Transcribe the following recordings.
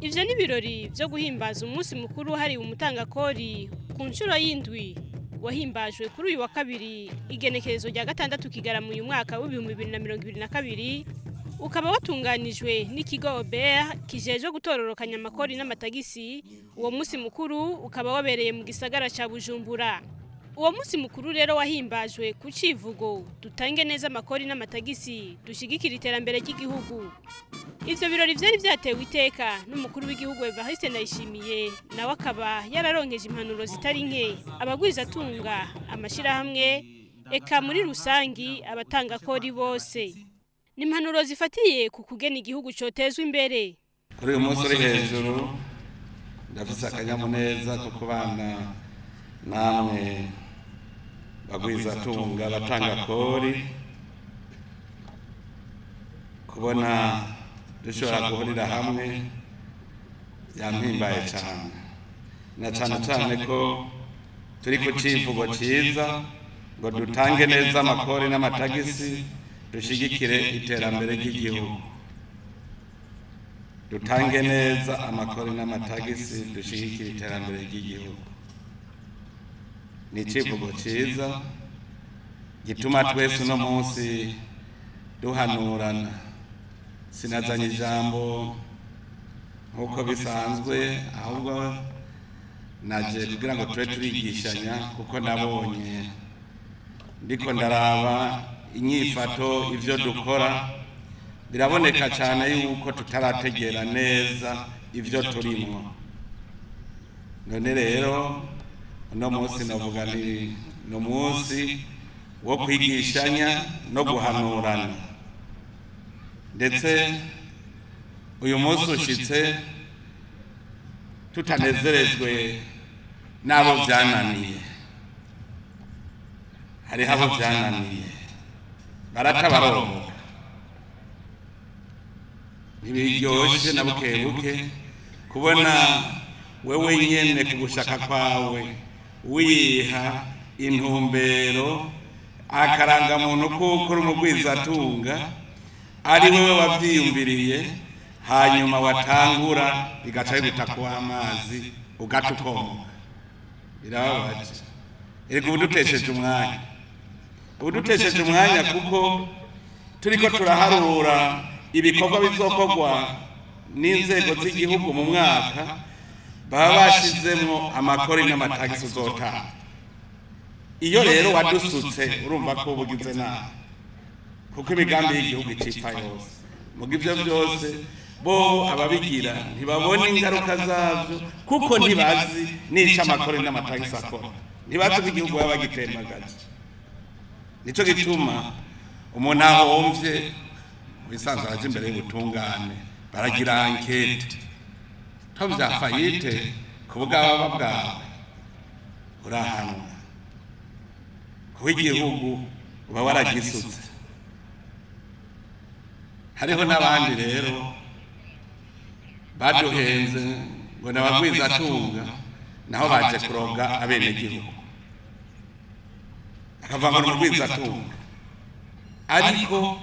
Ivyo ni ibirori vyo guhimbaza umunsi mukuru wahariwe umutangakori ku nshuro y'indwi, wahimbajwe kuri uyu wa kabiri igenekerezo rya 6 Kigarama uyu mwaka w'2022, ukaba watunganijwe n'ikigo OBR kijejwe gutororokanya amakori n'amatagisi. Uwo munsi mukuru ukaba wabereye mu gisagara ca Bujumbura. Uwo munsi mukuru rero wahimbajwe ku civugo dutange neza amakori n'amatagisi dushigikira iterambere ry'igihugu. Ivyo birori vyari vyatewe iteka n'umukuru w'igihugu Evariste Ndayishimiye, nawe akaba yararonkeje impanuro zitari nke abagwizatunga, amashirahamwe, eka muri rusangi abatanga kori bose. Ni impanuro zifatiye ku kugena igihugu cotezwa imbere. Kuri uyu munsi uri hejuru ndafise akanyamuneza ko kubana namwe bagwizatunga batanga kori, kubona dushobora guhurira hamwe byampimbaye cyane, na cyane cyane ko turi ku civugo ciza ngo dutange neza amakori n'amatagisi dushigikire iterambere ry'igihugu. Dutange neza amakori n'amatagisi dushigikire iterambere ry'igihugu. Ni icivugo ciza gituma twese uno munsi duhanurana. Sinazanye ijambo nk'uko bisanzwe, ahubwo naje kugira ngo tube turigishanya, kuko nabonye ndiko ndaraba inyifato ivyo dukora biraboneka cyane yuko tutarategera neza ivyo turimo. None rero uno munsi navuga ni no munsi wo kwigishanya no guhanurana. Ndetse uyu munsi ushitse tutanezerejwe n'abo vyananiye. Hariho abo vyananiye baratabaromoka, ntibiryoshe na bukebuke kubona wewe nyene ku gushaka kwawe wiha intumbero akarangamuntu kuko uri umugwizatunga ari wewe wavyiyumviriye, hanyuma watangura bigaca biguta kw'amazi ugatukomoka. Birababaje. Erega ubudutesheje umwanya, ubudutesheje umwanya kuko turiko turaharura ibikorwa bizokorwa n'inzego z'igihugu mu mwaka, baba bashizemwo amakori n'amatagisi uzotanga. Iyo rero wadusutse urumva ko ubugize nabi, kuko imigambi y'igihugu icipfa yose. Muga ivyo vyose bobo ababigira ntibabona ingaruka zavyo, kuko ntibazi n'ico amakori n'amatagisi akora, ntibazi ko igihugu baba bagitembagaje. Nico gituma umuntu ahomvye mu bisanzwe araja imbere y'ubutungane, baragira ankete to vya fayite ku bwaba bwawe urahanwa, kuko igihugu uba waragisutse. Hariho n'abandi rero baduhenze ngo n'abagwizatunga, naho baje kuroga abenegihugu, akava ngo n'umugwizatunga ariko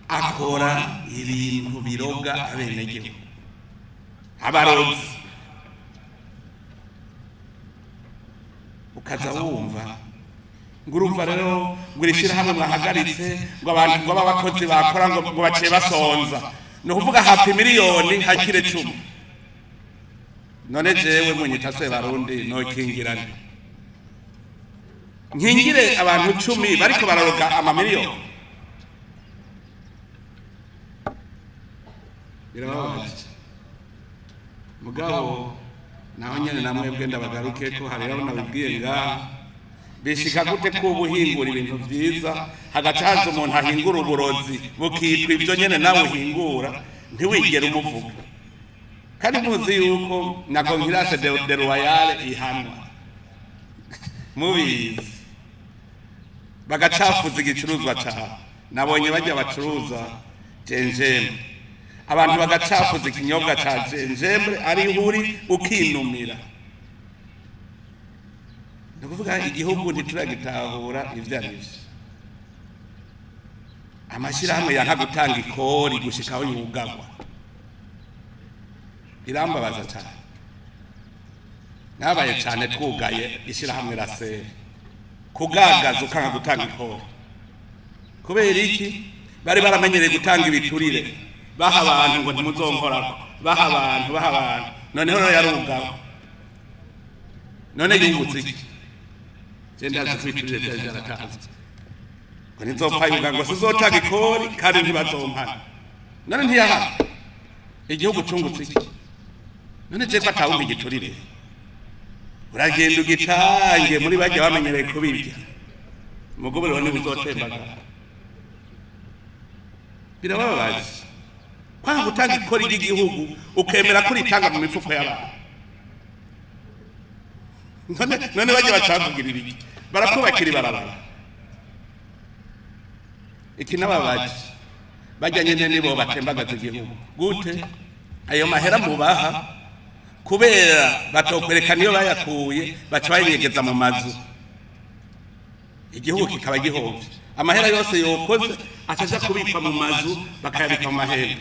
akora ibintu biroga abenegihugu, abarozi. Ukaza wumva ngo urumva rero ngo irishirahamwe mwahagaritse ngo abantu ngo abakozi bakora ngo baciye basonza, ni ukuvuga hafi miliyoni hakire 10. None jewe munyita se Barundi nokingirane nkingire abantu 10 bariko bararoga amamiliyoni? Birababaje. Mugabo naho nyene namwebwe ndabagaruke ko hari abo nabibwiye ngaha, bishika gute ko ubuhingura ibintu vyiza hagaca haza umuntu ahingura uburozi bukitwa ivyo nyene nawe uhingura ntiwigere umuvuga, kandi muzi yuko na concurrence de royale ihanwa mubizi, bagacafuza igicuruzwa cawe. Nabonye bajya bacuruza jenjembe, abantu bagacafuza ikinyobwa ca jenjembe ari huri ukinumira. Ndakuvuga igihugu ntituragitahura ivyo ari vyo. Amashirahamwe yanka gutanga ikori gushika aho yugagwa. Irambabaza cyane. Nabaye cyane twugaye ishyirahamwe raseri kugagaza ukanga gutanga ikori. Kubera iki? Bari baramenyereye gutanga ibiturire, baha abantu ngo ntimuzonkorako, baha abantu, baha abantu. Noneho rero yarugawe, none yungutse iki? Je ndazi ko ibiturire vyari vyaratanzwe, ngo ntizopfa yuga ngo sizotanga ikori kandi ntibazompana. None ntiyahana, igihugu cungutse iki? None je ko atawumpa igiturire, uragenda ugitange muri bajya bamenyereye kubirya, umugobero ni uzotembagara. Birababaje kwanga gutanga ikori ry'igihugu ukemera ko ritanga mu mifuko y'abantu. None bajya bacavugirira iki? Barakubakira ibarabara. Iki nababaje bajya nyene nibo batembagaza igihugu gute? Ayo mahera mubaha kubera batokwerekana iyo bayakuye, baca bayinyegeza mu mazu, igihugu kikaba gihomvye. Amahera yose yokoze acaja kubikwa mu mazu, bakayabika mu mahembe.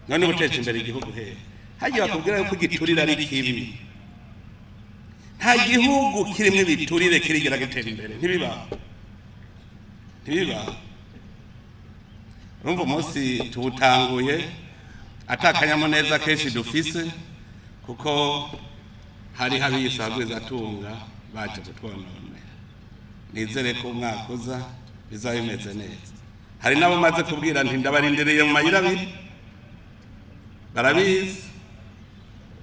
None uteje imbere igihugu hehe? Hagiye bakubwira yuko igiturire ari kibi. Nta gihugu kirimwo ibiturire kirigera gitera imbere, ntibibaho, ntibibaho. Urumva umunsi tuwutanguye atakanyamuneza kenshi dufise, kuko hari habiyisagwiza tunga baje kutwononera. Nizere ko umwaka uza bizaba bimeze neza. Hari n'abo maze kubwira nti ndabarindiriye mu mayira abiri, barabizi.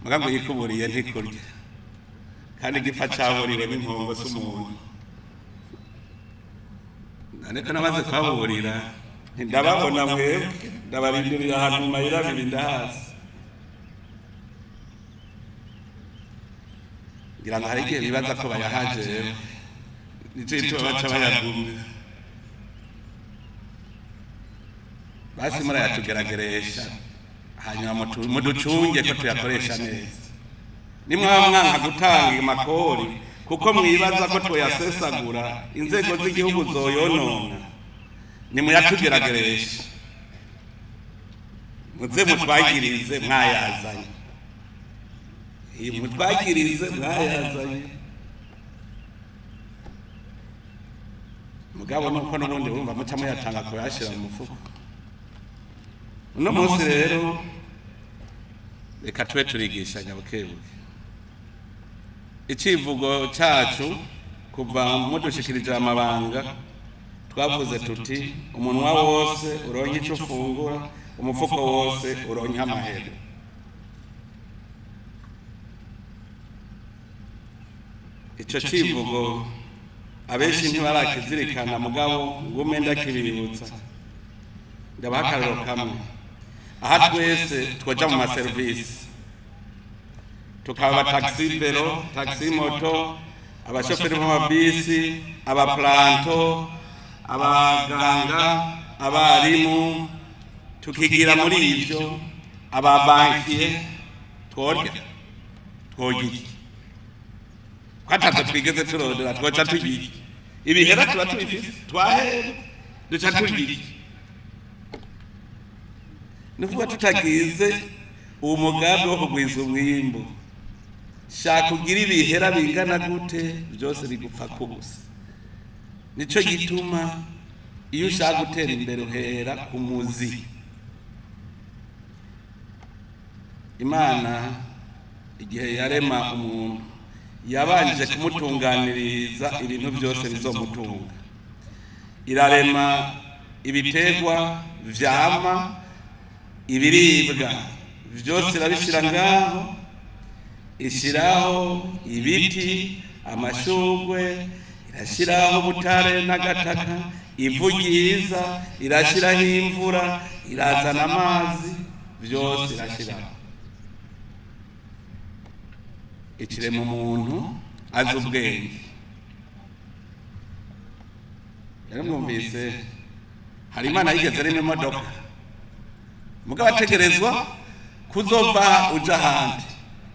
Muga ngo yikuburiye ntikurya, kandi igipfa caburiwe n'impongo si umuntu. None ko namaze kubaburira nti ndababona mwebwe, ndabarindiriye ahantu mu mayira abiri, ndahazi. Ngira ngo hari igihe bibaza ko bayahaje, nico gituma baca bayagumya. Basi murayatugerageresha, hanyuma muducunge ko tuyakoresha neza. Nimwaba mwanka gutanga amakori kuko mwibaza ko tuyasesagura, inzego z'igihugu zoyonona, nimuyatugerageresha, muze mutwagirize mwayazanye, mutwagirize mwayazanye. Mugabo nuko n'ubundi urumva muca muyatanga kuyashira mu mufuko. Uno munsi rero reka tube turigishanya bukebuke. Icivugo cacu kuva mudushikirije amabanga, twavuze tuti umunwa wose uronke ico ufungura, umufuko wose uronke amahera. Ico civugo abenshi ntibarakizirikana, mugabo ngume ndakibibutsa. Ndabaha akarorero kamwe. Aha twese twoja mu maserivisi, tukaba taxi velo, taxi moto, abashoferi b'amabisi, abaplanto, abaganga, abarimu, tukigira muri ivyo, ababankiye, tworya tworya iki? Twatazo twigeze turondera, twoca turya iki? Ibihera tuba tubifise, twahera duca turya iki? Nukuvuga tutagize uwo mugambi wo kugwiza umwimbu, shaka ugira ibihera bingana gute, byose bigupfa kubusa. Nico gituma iyo ushaka gutera imbere uhera ku muzi. Imana igihe yarema umuntu yabanje kumutunganiriza ibintu byose bizomutunga. Irarema ibitegwa vyama, ibiribwa vyose irabishira ngaho, ishiraho ibiti, amashugwe, irashiraho ubutare n'agataka, ivu ryiza, irashiraho imvura, irazana amazi, vyose irashiraho. Ikirema umuntu azi ubwenge. Rero mwumvise hari Imana yigeze arema imodoka, mugabo ategerezwa kuzova uja ahandi,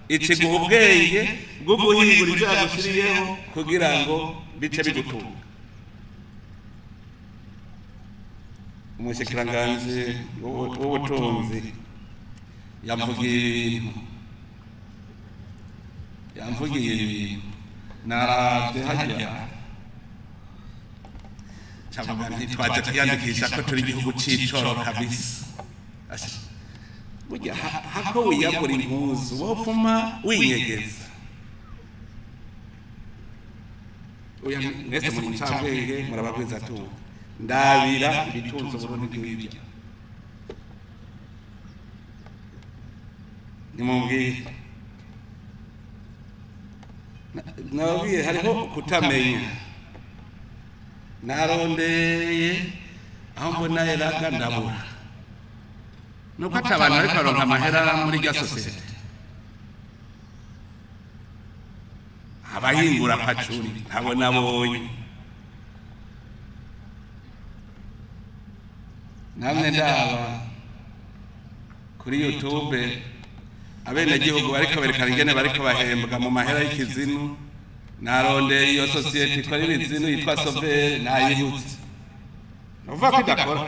ikiguha ubwenge bwo guhingura ibyo yagushiriyeho kugira ngo bice bigutunga. Umushikiranganji w'ubutunzi Yamvugiye ibintu, yamvugiye ibintu, naravye harya cavuga nti twaje kwiyandikisha ko turi igihugu c'icoro kabisa. Burya hako wiyambura impuzu wopfuma winyegeza. Oya, mwese muri ncabwenge, murabagwiza tunga, ndabira ibitunze Burundi ngibyo, nimumbwire. Nababwiye hariho kutamenya. Narondeye aho mbona eraga ndabura, nuko ati abantu bariko baronka amahera muri rya sosiyete, abahingura pacuri ntabo nabonye. Namwe ndaba kuri YouTube abenegihugu bariko berekana ingene bariko bahembwa mu mahera y'ikizinu. Narondeye iyo sosiyete ikora ibizinu yitwa Sovere, nayibutse, nuvuga ko idakora.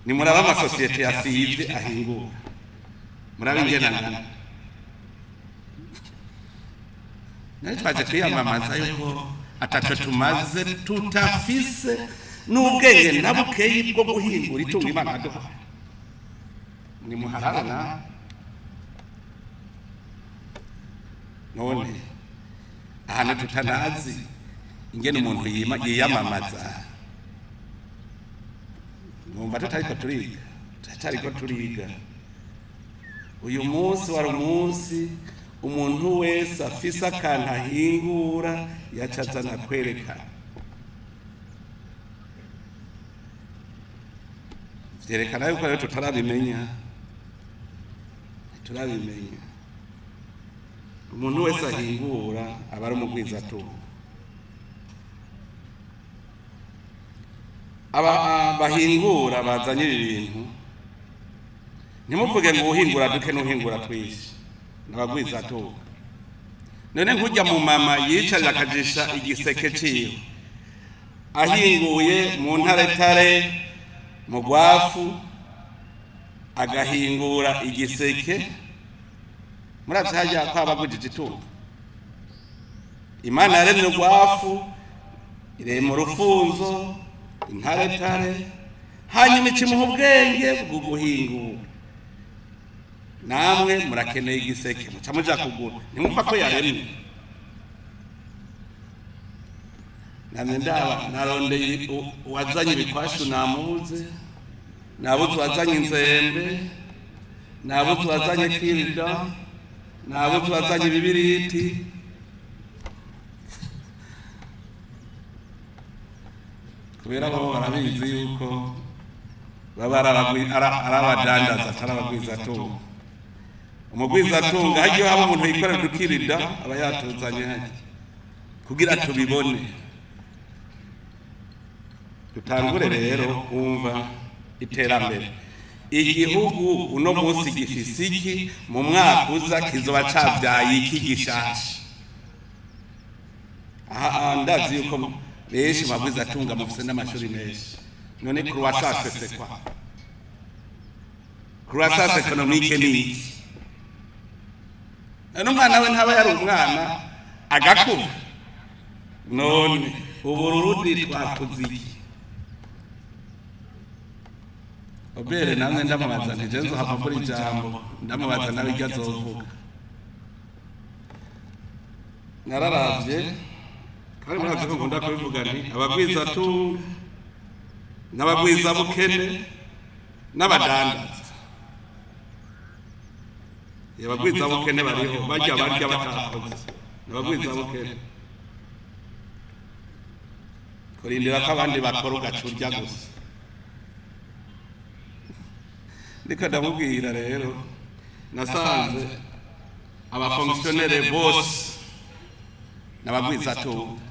Ni muraba amasosiyete yasivye ahingura, muraba ingene angana. Nari twaje kwiyamamaza yuko ataco tumaze tutafise n'ubwenge na bukeyi bwo guhingura itunga Imana yaduhaye. Ni muhararana none ahantu tutanazi ingene umuntu yiyamamaza, numva tutariko turiga, tutariko turiga. Uyu munsi wari umunsi umuntu wese afise akantu ahingura yaca azana kwerekana. Vyerekana yuko rero tutarabimenya, turabimenya. Umuntu wese ahingura aba ari umugwizatunga. Aba bahingura bazanye ibi bintu, ntimuvuge ngo uhingura duke n'uhingura twinshi, n'abagwizatunga. None nkujya mu mama yicarira akajisha igiseke ciwe ahinguye mu ntaretare mu gwafu, agahingura igiseke, muravye harya ko abagujije itunga. Imana yaremye urwafu, irema urufunzo, intaretare, hanyuma ikimuha ubwenge bwo guhingura. Namwe murakeneye igiseke, muca muja kugura, ntimwumva ko yaremye. Namwe ndaba narondeye uwazanye ibikwashu namubuze, nabuze uwazanye inzembe, nabuze uwazanye kirida, nabuze uwazanye ibibiriti. Kubera bo barabizi yuko baba arabadandaza atari abagwizatunga. Umugwizatunga hagiye haba umuntu yikorera udukirida aba yatuzanye hajya kugira tubibone. Dutangure rero kumva iterambere. Igihugu uno munsi gifise iki, mu mwaka uza kizoba cavyaye iki gishasha. Aha ndazi yuko benshi bagwizatunga mufise n'amashuri menshi. None croissance c'est quoi? Croissance économique ni iki? None umwana we ntaba yari umwana agakura. None Uburundi twakoze iki? Obere namwe ndamubaza nti je nzohava kuri ijambo, ndamubaza nawe iryo azovuga. Nararavye kandi murazi ko nkunda kubivuga nti abagwizatunga n'abagwizabukene n'abadandaza. Abagwizabukene bariho barya barya batakoze, n'abagwizabukene kurindira ko abandi bakora ugaca urya gusa. Ndiko ndamubwira rero, nasanze abafonctionnaire bose n'abagwizatunga,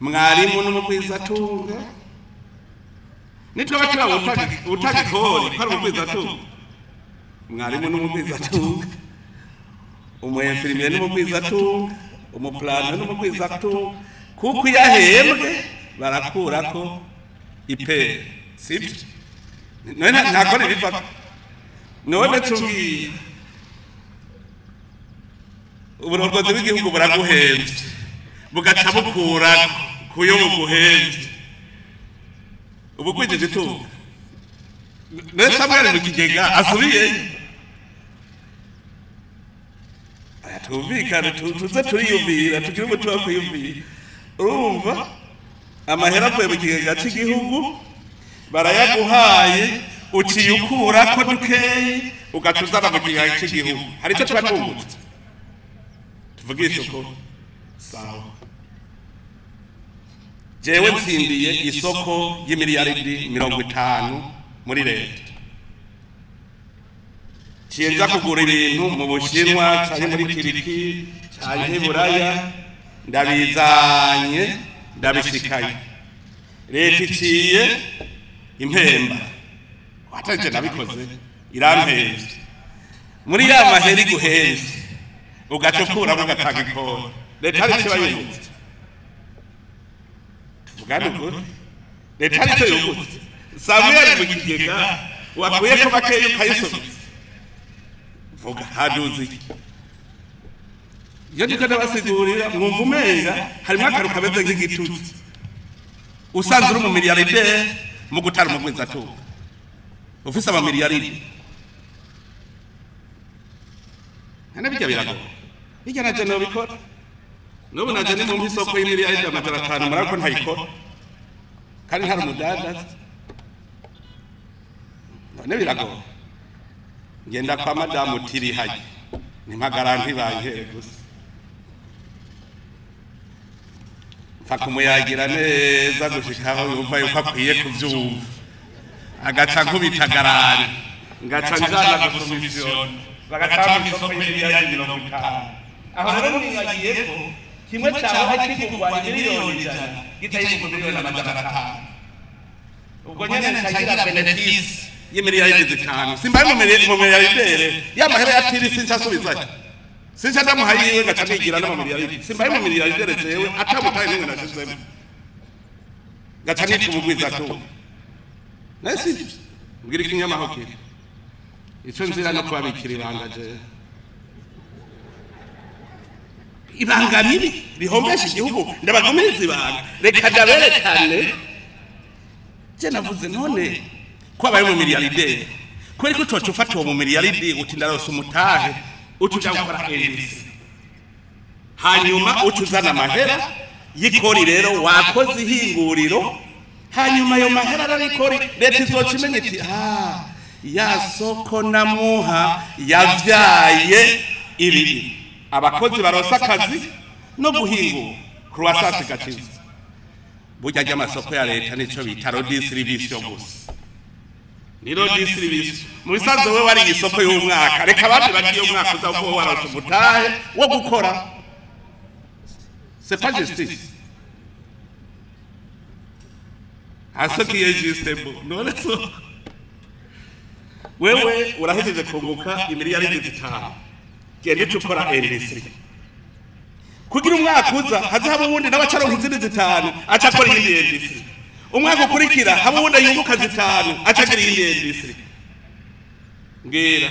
mwarimu n'umugwizatunga, nitwe batira utagikori ko ari umugwizatunga, mwarimu n'umugwizatunga, umu-infirmier n'umugwizatunga, umuplano n'umugwizatunga, kuko iyo ahembwe barakurako IPR sibyo none nta kori riva none tubwiye uburongozi bw'igihugu buraguhemvye bugaca bukura kuyo buguhemvye ubukwijije itunga none Samuel mu kigega asubiyeyo tumvikane tuze turiyumvira tugire umutima wo kwiyumvira urumva amahera avuye mu kigega cy'igihugu barayaguhaye uciye ukurako dukeyi ugaca uzana mu kigega cy'igihugu hari icyo tuba twungutse tuvugishe ukuri sawa jewe ntsindiye isoko y'imiliyaridi 50 muri leta ciye kugura ibintu mu Bushinwa canke muri Turiki canke Buraya ndabizanye ndabishikanye leta iciye impemba wataje nabikoze irampemvye muri ya maheri guhemvye ugacukura ugatanga ikori leta ari cyo yungutse tuvugane ukuri leta ari cyo yungutse Samuel mu kigega wakuye ko bakeyo ukayisubiza vuga haduzi iyo ndiko ndabasigurira mwumva umenga harimo akaru kameze nk'igitutsi usanzwe uri umumiliyaride mu gutara umugwizatunga ufise amamiliyaridi nane bijya biragoye bijya naje nobikora n'ubu naje ni mumpa isoko y'imiliyaridi 500 murabona ko ntayikora kandi ntari umudandaza none biragoye ngenda kwa madamu tirihaye nimpagara ntibankere gusa mfa kumuyagira neza gushikaho yumva yuko akwiye kuvyumva agaca nkubitagarane ngaca njana gusumisiyoni bagatanga isoko y'imiliyaridi 50 aho rero nibagiye ko kimwe cyawe kigurwa miliyoni 100 gitayigurwa miliyoni 500 ubwo nyene ncagira benefisi y'imiliyaridi 5 simbaye mu miliyardere y'amahera ya tiri sinca asubizayo sinca ndamuha yiwe ngaca nigira n'amamiliyaridi simbaye mu miliyardere jewe atamutaye n'imwe nashizemo ngaca nitwa umugwizatunga naye sivyo mbwira ikinyamaho kiri ico nzira no kubabikira ibanga jewe ibanga ribi rihombesha igihugu ndabagumiriza ibanga reka ndaberekane je navuze none ko abaye mu miliyaride kubera ko utoca ufata uwo mu miliyaridi uti ndarose umutahe uca uja gukora NDC hanyuma uca uzana amahera y'ikori rero wakoze ihinguriro hanyuma ayo mahera ararikori leta izoca imenya iti ya soko namuha yavyaye ibibi abakozi baronse akazi no guhingura croissance gaciza burya ry'amasoko ya leta nico bita redistribution gusa niro distribution mu bisanzwe we wari isoko y'umwaka reka abandi bagiye umwaka uza ko warose umutahe wo gukora c'est pas justice aso qui est juste bon none so wewe urahejeje kunguka imiliyaridi 5 genda uce ukora industry kugira umwaka uza haze haba uwundi n'abacaronka izindi 5 aca akora iyindi industry umwaka ukurikira haba uwundi yunguka 5 aca agira iyindi industry mbwira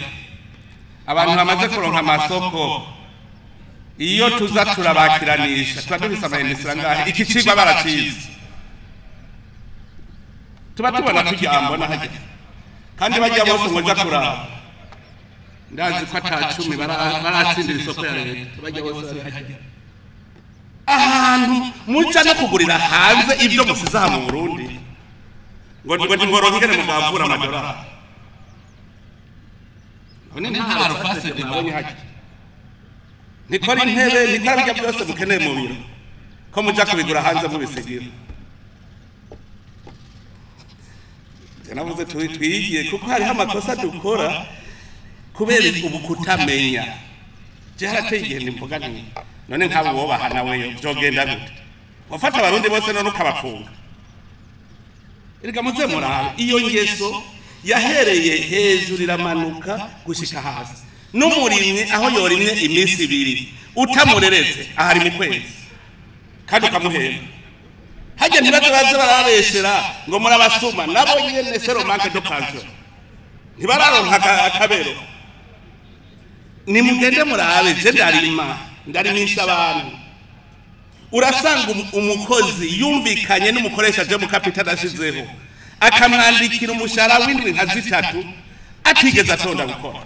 abantu bamaze kuronka amasoko iyo tuza turabakiranisha tuba dufise ama industry angahe iki cigwa baracize tuba tubona tujyambona hajya kandi bajya bose ngo nja kuraba ndazi ko ata 10 baratsindira isoko ya leta bajya bose bari hajya ahantu muca no kugurira hanze ibyo musize aha mu Burundi ngo ntimworonke ingene mugavura amadolari none ntaro fasede nabonye hajya ntikora intebe ntikora bijya byose mukeneye mu biro ko muja kubigura hanze mubisigira navuze twigiye kuko hariho amakosa dukora kubera ubu kutamenya je harateye igihe ndimvuga nti none nk'abo wobaha nawe vyogenda gute wafata abarundi bose none ukabafunga erega muze murabe iyo ngeso yahereye hejuru iramanuka gushika hasi n'umurimyi aho yorimye iminsi 2 utamureretse ahari mu kwezi kandi ukamuhemba Hajya ntibaze baze barabeshera ngo murabasuma nabo nyene sero manque d'occasion. Ntibararonka akabero. Nimugende murabe je ndarima, ndarimisha abantu. Urasanga umukozi yumvikanye n'umukoresha je mu capital ashizeho akamwandikira umushara w'indwi nka zitatu atigeze atonda gukora.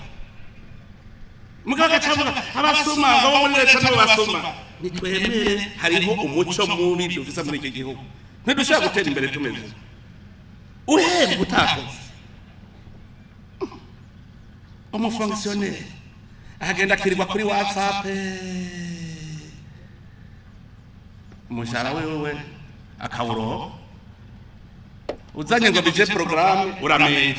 Mugabo agacavuga abasuma ngo bo muri leta nabo basuma. Nitwemere hariho umuco mubi dufise muri iki gihugu. Ntidushobora gutera imbere tumeze. Uhembwa utakoze. Umufonctionnaire ahagenda akirirwa kuri WhatsApp. Umushahara wewe akawuro uzanye ngo bije programme uramenye.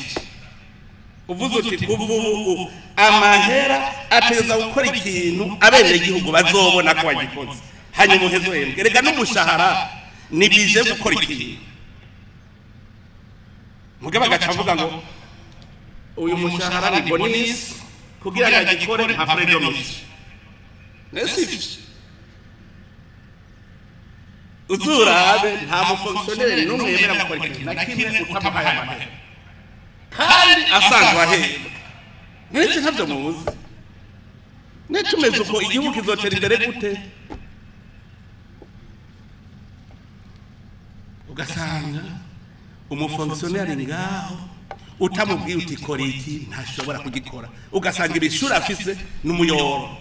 Uvuze uti kuva ubu amahera ateza gukora ikintu abene gihugu bazobona ko wagikoze hanyuma uhezo hembwe. Rega n'umushahara ni bije gukora ikintu. Mugabo agacavuga ngo uyu mushahara ni bonus kugira ngo agikore nka freedom. Nesi uzurabe nta mufonctionnaire n'umwe yemera gukora ikintu na kimwe utamuhaye amahera kandi asanzwe ahembwa. Niki ntavyo muzi. Netumeze uko igihugu kizotera imbere gute? Ugasanga umufonctionnaire ngaho utamubwiye uti kora iki ntashobora kugikora. Ugasanga ibishura afise n'umuyoro.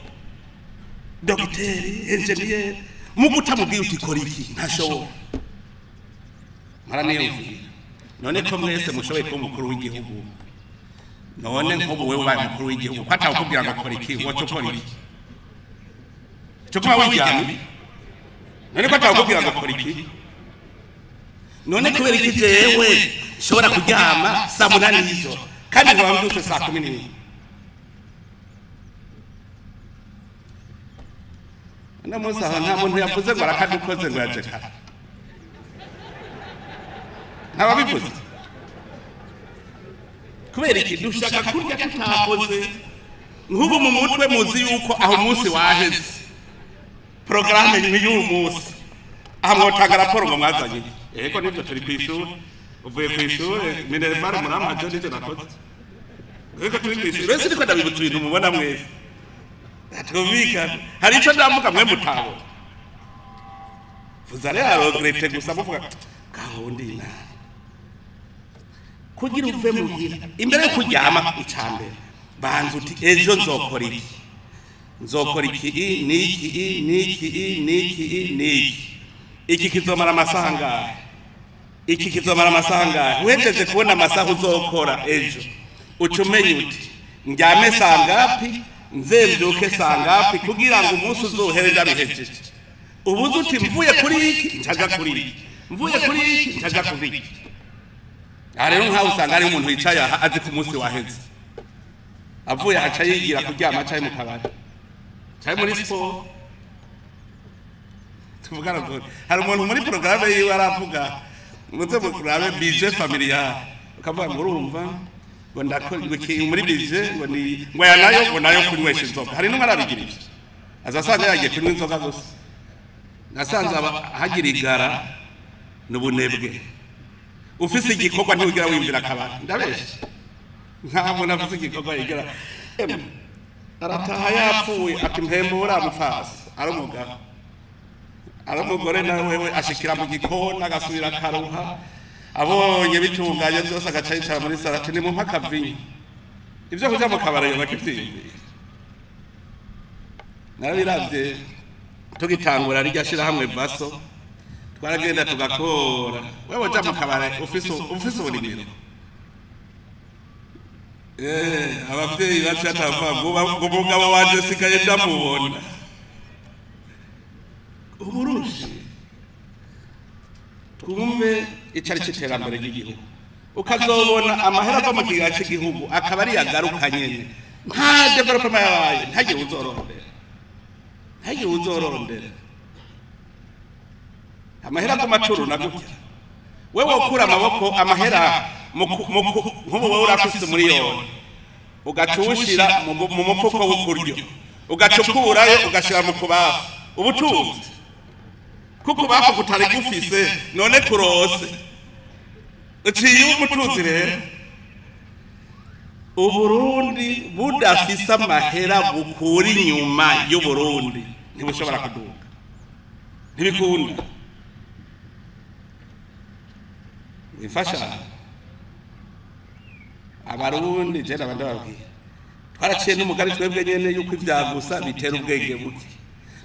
Dogiteri, engineer, mugu utamubwiye uti kora iki ntashobora. Maraniyumvira. None ko mwese mushoboye kuba umukuru w'igihugu. None nk'ubu wewe ubaye umukuru w'igihugu ko atawukubwira ngo kora iki woca ukora iki? Cyo kuba wiryamye? None ko atawukubwira ngo kora iki? None kubera iki jewe nshobora kuryama saa 8 y'ijoro kandi nkaba mbyutse saa 11? Uno munsi aho nta muntu yavuze ngo arakadukoze ngo yaje kare. Ntababivuze. Kubera iki dushaka kurya tutakoze. Nk'ubu mu mutwe muzi yuko aho umunsi waheze. Programme y'uyu munsi. Aha mwotanga raporo ngo mwazanye. Ego nivyo turi kw'ishure. Uvuye kw'ishure Minerval murampaje n'ivyo nakoze. Ego turi kw'ishure. Bese niko ndabibutsa ibintu mubona mwese. Twumvikana. Hari ico ndavuga mwe mutabona. Vous allez regretter gusa muvuga gahunda ina. Kugira uve muhira imbere yo kuryama icambere banza uti ejo nzokora iki, nzokora iki niki niki niki niki, iki kizomara amasaha angahe, iki kizomara amasaha angahe. Uhejeje kubona amasaha uzokora ejo uca umenya uti ndyame saa ngapi nzembyuke saa ngapi kugira ngo umunsi uzohere ndabihejeje. Ubuze uti mvuye kuri iki ncaja kuri iki, mvuye kuri iki ncaja kuri iki. Aha rero nkaho usanga ari umuntu wicaye aha azi ko umunsi waheze. Avuye aca yigira kuryama acaye mu kabari, acaye muri siporo. Tuvugana ngo hari umuntu muri programme yiwe aravuga muze mukurabe budget familial, ukavuga ngo urumva ngo ndakora muri budget ngo ni ngo ya nayo ngo nayo kunywesha inzoga. Hari n'umwe arabigira ivyo, azasanga yagiye kunywa inzoga gusa. Nasanze hagira igara n'ubunebwe. Ufise igikorwa ntiwigira wiyumvira akabari. Ndabeshe nta muntu afise igikorwa yigira. Arataha yapfuye ati mpembura mufasi ari umugabo ari umugore nawe wewe ashikira mu gikoni agasubira akaruha abonye bitunganye byose agaca yicara muri saro ati nimumpe akavinyu. Ivyo kuja mu kabari yoba akivyiyumvira. Narabiravye tugitangura rirya shirahamwe Vaso twaragenda tugakora. Wewe uja mu kabare ufise uburimiro. Abavyeyi bacu atavuga ngo umugabo wanje sigaye ndamubona. Uburushi twumve icari c'iterambere ry'igihugu. Ukazobona amahera ava mu kigega c'igihugu akaba ari yagaruka nyene. Nta development yabaye, ntagiye uzorondera. Ntagiye uzorondera. Amahera aguma acuruna gutya. Wewe ukura amaboko amahera nk'ubu wowe urafise miliyoni ugaca uwushira mu mufuko w'ukuryo, ugaca ukurayo ugashira mu kubafu, ubutunzi. Kuko bafu kutari gufise none kurose uciye umutunzi rero. Uburundi budafise amahera bukura inyuma y'Uburundi ntibushobora kuduga, ntibikunda. Ifasha abarundi je ndababwira, twaraciye n'umugari twebwe nyene yuko ivyagusa bitera ubwenge buke.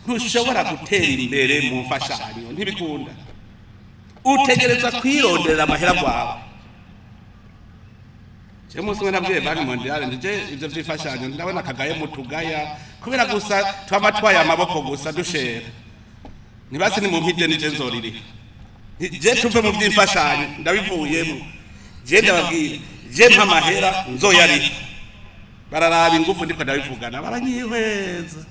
Ntushobora gutera imbere mu mfashanyo, ntibikunda. Utegereza kwironderera amahera gwawe. Je munsi umwe nabwiye Banki Mondiale nje ivyo vy'imfashanyo ndabona kagaye mutugaya kubera gusa twama twaye amaboko gusa dushera. Ntibasi ni mu mpide nije nzoririha. Je tuve mu vy'imfashanyo ndabivuyemo. Je ndababwira je mpa amahera nzoyariha. Bararaba ingufu ndiko ndabivugana baranyihweza.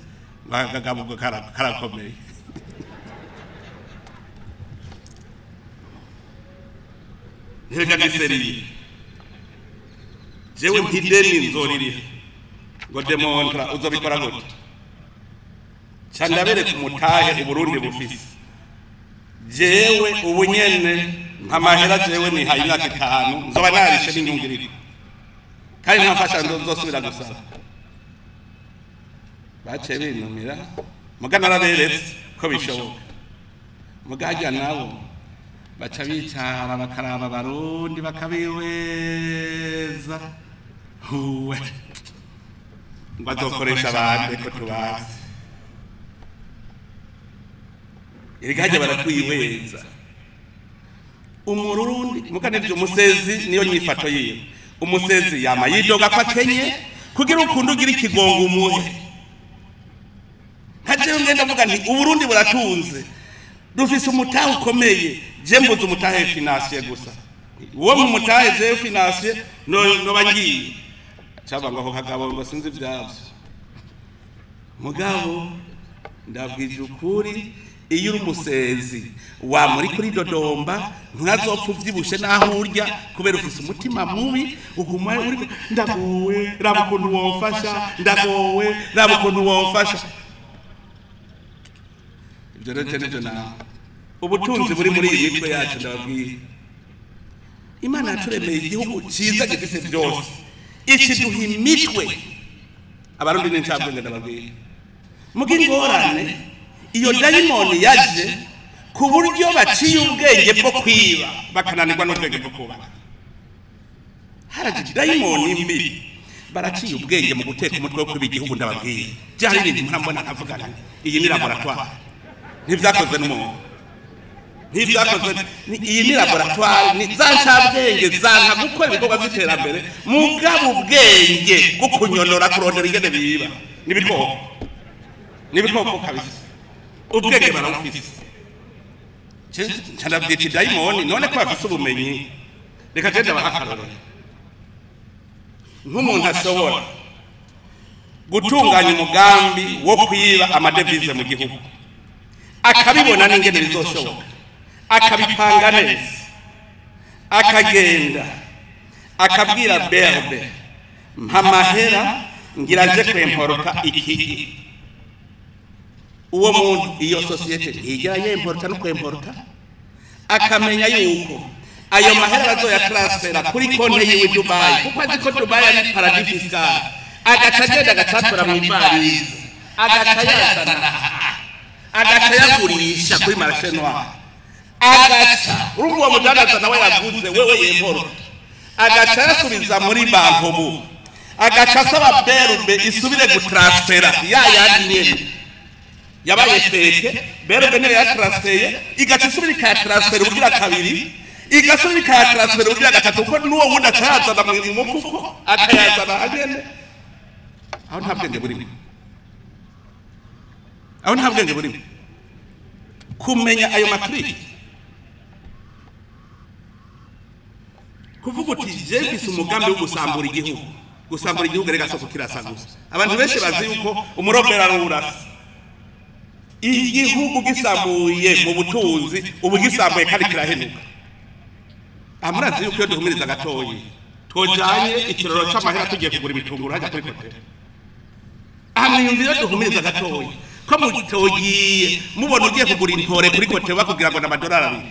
Bagagabugo karakomeye. Ntereka giseriye. Jewe mpideni nzoririha. Ngo demontra uzobikora gute? Candabere kumutahe Uburundi bufise. Jewe ubunyene nkamahera jewe nihaye imyaka 5 nzoba narishe n'inyungiriko. Kandi ntafasha nzosubira gusaba. Bace binumira muga naraberetse ko bishoboka. Mugajya nabo baca bicara bakaraba Barundi bakabiweza. Huwe ngo azokoresha abandi ko tubazi. Erega baratwihweza. Umurundi muga nivyo umusezi niyo nyifato yiwe. Umusezi yama yidoga ko akenye kugira ukundu ugira ikigongo umuhe. Nkaje ngenda mvuga nti Uburundi buratunze, dufise umutahe ukomeye. Je mbuze umutahe financier gusa. Uwo mu mutahe je financier no bangiye cyaba ngo kagabo ngo sinzi ivyavyo. Mugabo ndabwije ukuri, iyo uri umusezi wa muri kuri Dodomba ntazopfa uvyibushe naho urya kubera ufise umutima mubi, uguma uri ndagowe raba ukuntu womfasha, ndagowe raba ukuntu womfasha. Ibyo rero nivyo nawe ubutunzi buri muri iyi mitwe yacu ndababwiye. Imana yaturemeye igihugu cyiza gifise byose, ikiduha imitwe. Abarundi n'incabwenge ndababwiye. Muga ingorane iyo dayimoni yaje ku buryo baciye ubwenge bwo kwiba bakananirwa n'ubwenge bwo kubaka. Haraje dayimoni mbi baraciye ubwenge mu guteka umutwe wo kwiba igihugu ndababwiye. Byari ibintu murambona nkavugana iyi ni laboratoire, ntivyakozwe n'umuntu, ntivyakozwe. Iyi ni laboratoire, ni za ncabwenge zanka gukora ibikorwa vy'iterambere mugabo ubwenge bwo kunyonora kurondera ingene biba n'ibikoko, n'ibikoko kabisa. Ubwenge barabufise. Ndabyita dayimoni none ko bafise ubumenyi. Reka je ndabaha akarorero. Nk'umuntu ashobora gutunganya umugambi wo kwiba amadevize mu gihugu, akabibona n'ingene bizoshoboka, akabipanga neza, akagenda akabwira berbe mpa amahera ngira nje kwemporota iki. Uwo muntu iyo sosiyete ntigera yemporota no kwemporota, akamenya yuko ayo mahera bazoya transfera kuri konte yiwe Dubai, kuko azi ko Dubai ari paradis fiscal. Agaca agenda agacatora mu ivarisi, agaca yazana, agaca yagurisha kuri marché noir. Agaca urumva uwo mudandaza nawe yaguze wewe yemporota, agaca yasubiza muri bankobu, agaca asaba berbe isubire gutransfera ya yandi nyene yabaye feke. Berbe niyo yatransfeye, igaca isubira ikayatransfera ubugira kabiri, igasubira ikayatransfera ubugira gatatu, kuko n'uwo wundi acayazana mu mufuko akayazana hanyene. Aho nta bwenge burimo, aho nta bwenge burimo. Kumenya ayo matriki, kuvuga uti je mfise umugambi wo gusambura igihugu. Gusambura igihugu rega soko kirasa gusa. Abantu benshi bazi yuko umurobera ari urasa. Igihugu gisambuye mu butunzi ubu gisambuye kandi kirahenuka. Amurazi yuko iyo duhumiriza gatoyi twojanye ikiroro c'amahera tugiye kugura ibitunguru hajya kuri hoteli. Amwiyumvira duhumiriza gatoyi Ko mutogiye mubona ugiye kugura intore kuri kote bakubwira ngo n'amadolari 2.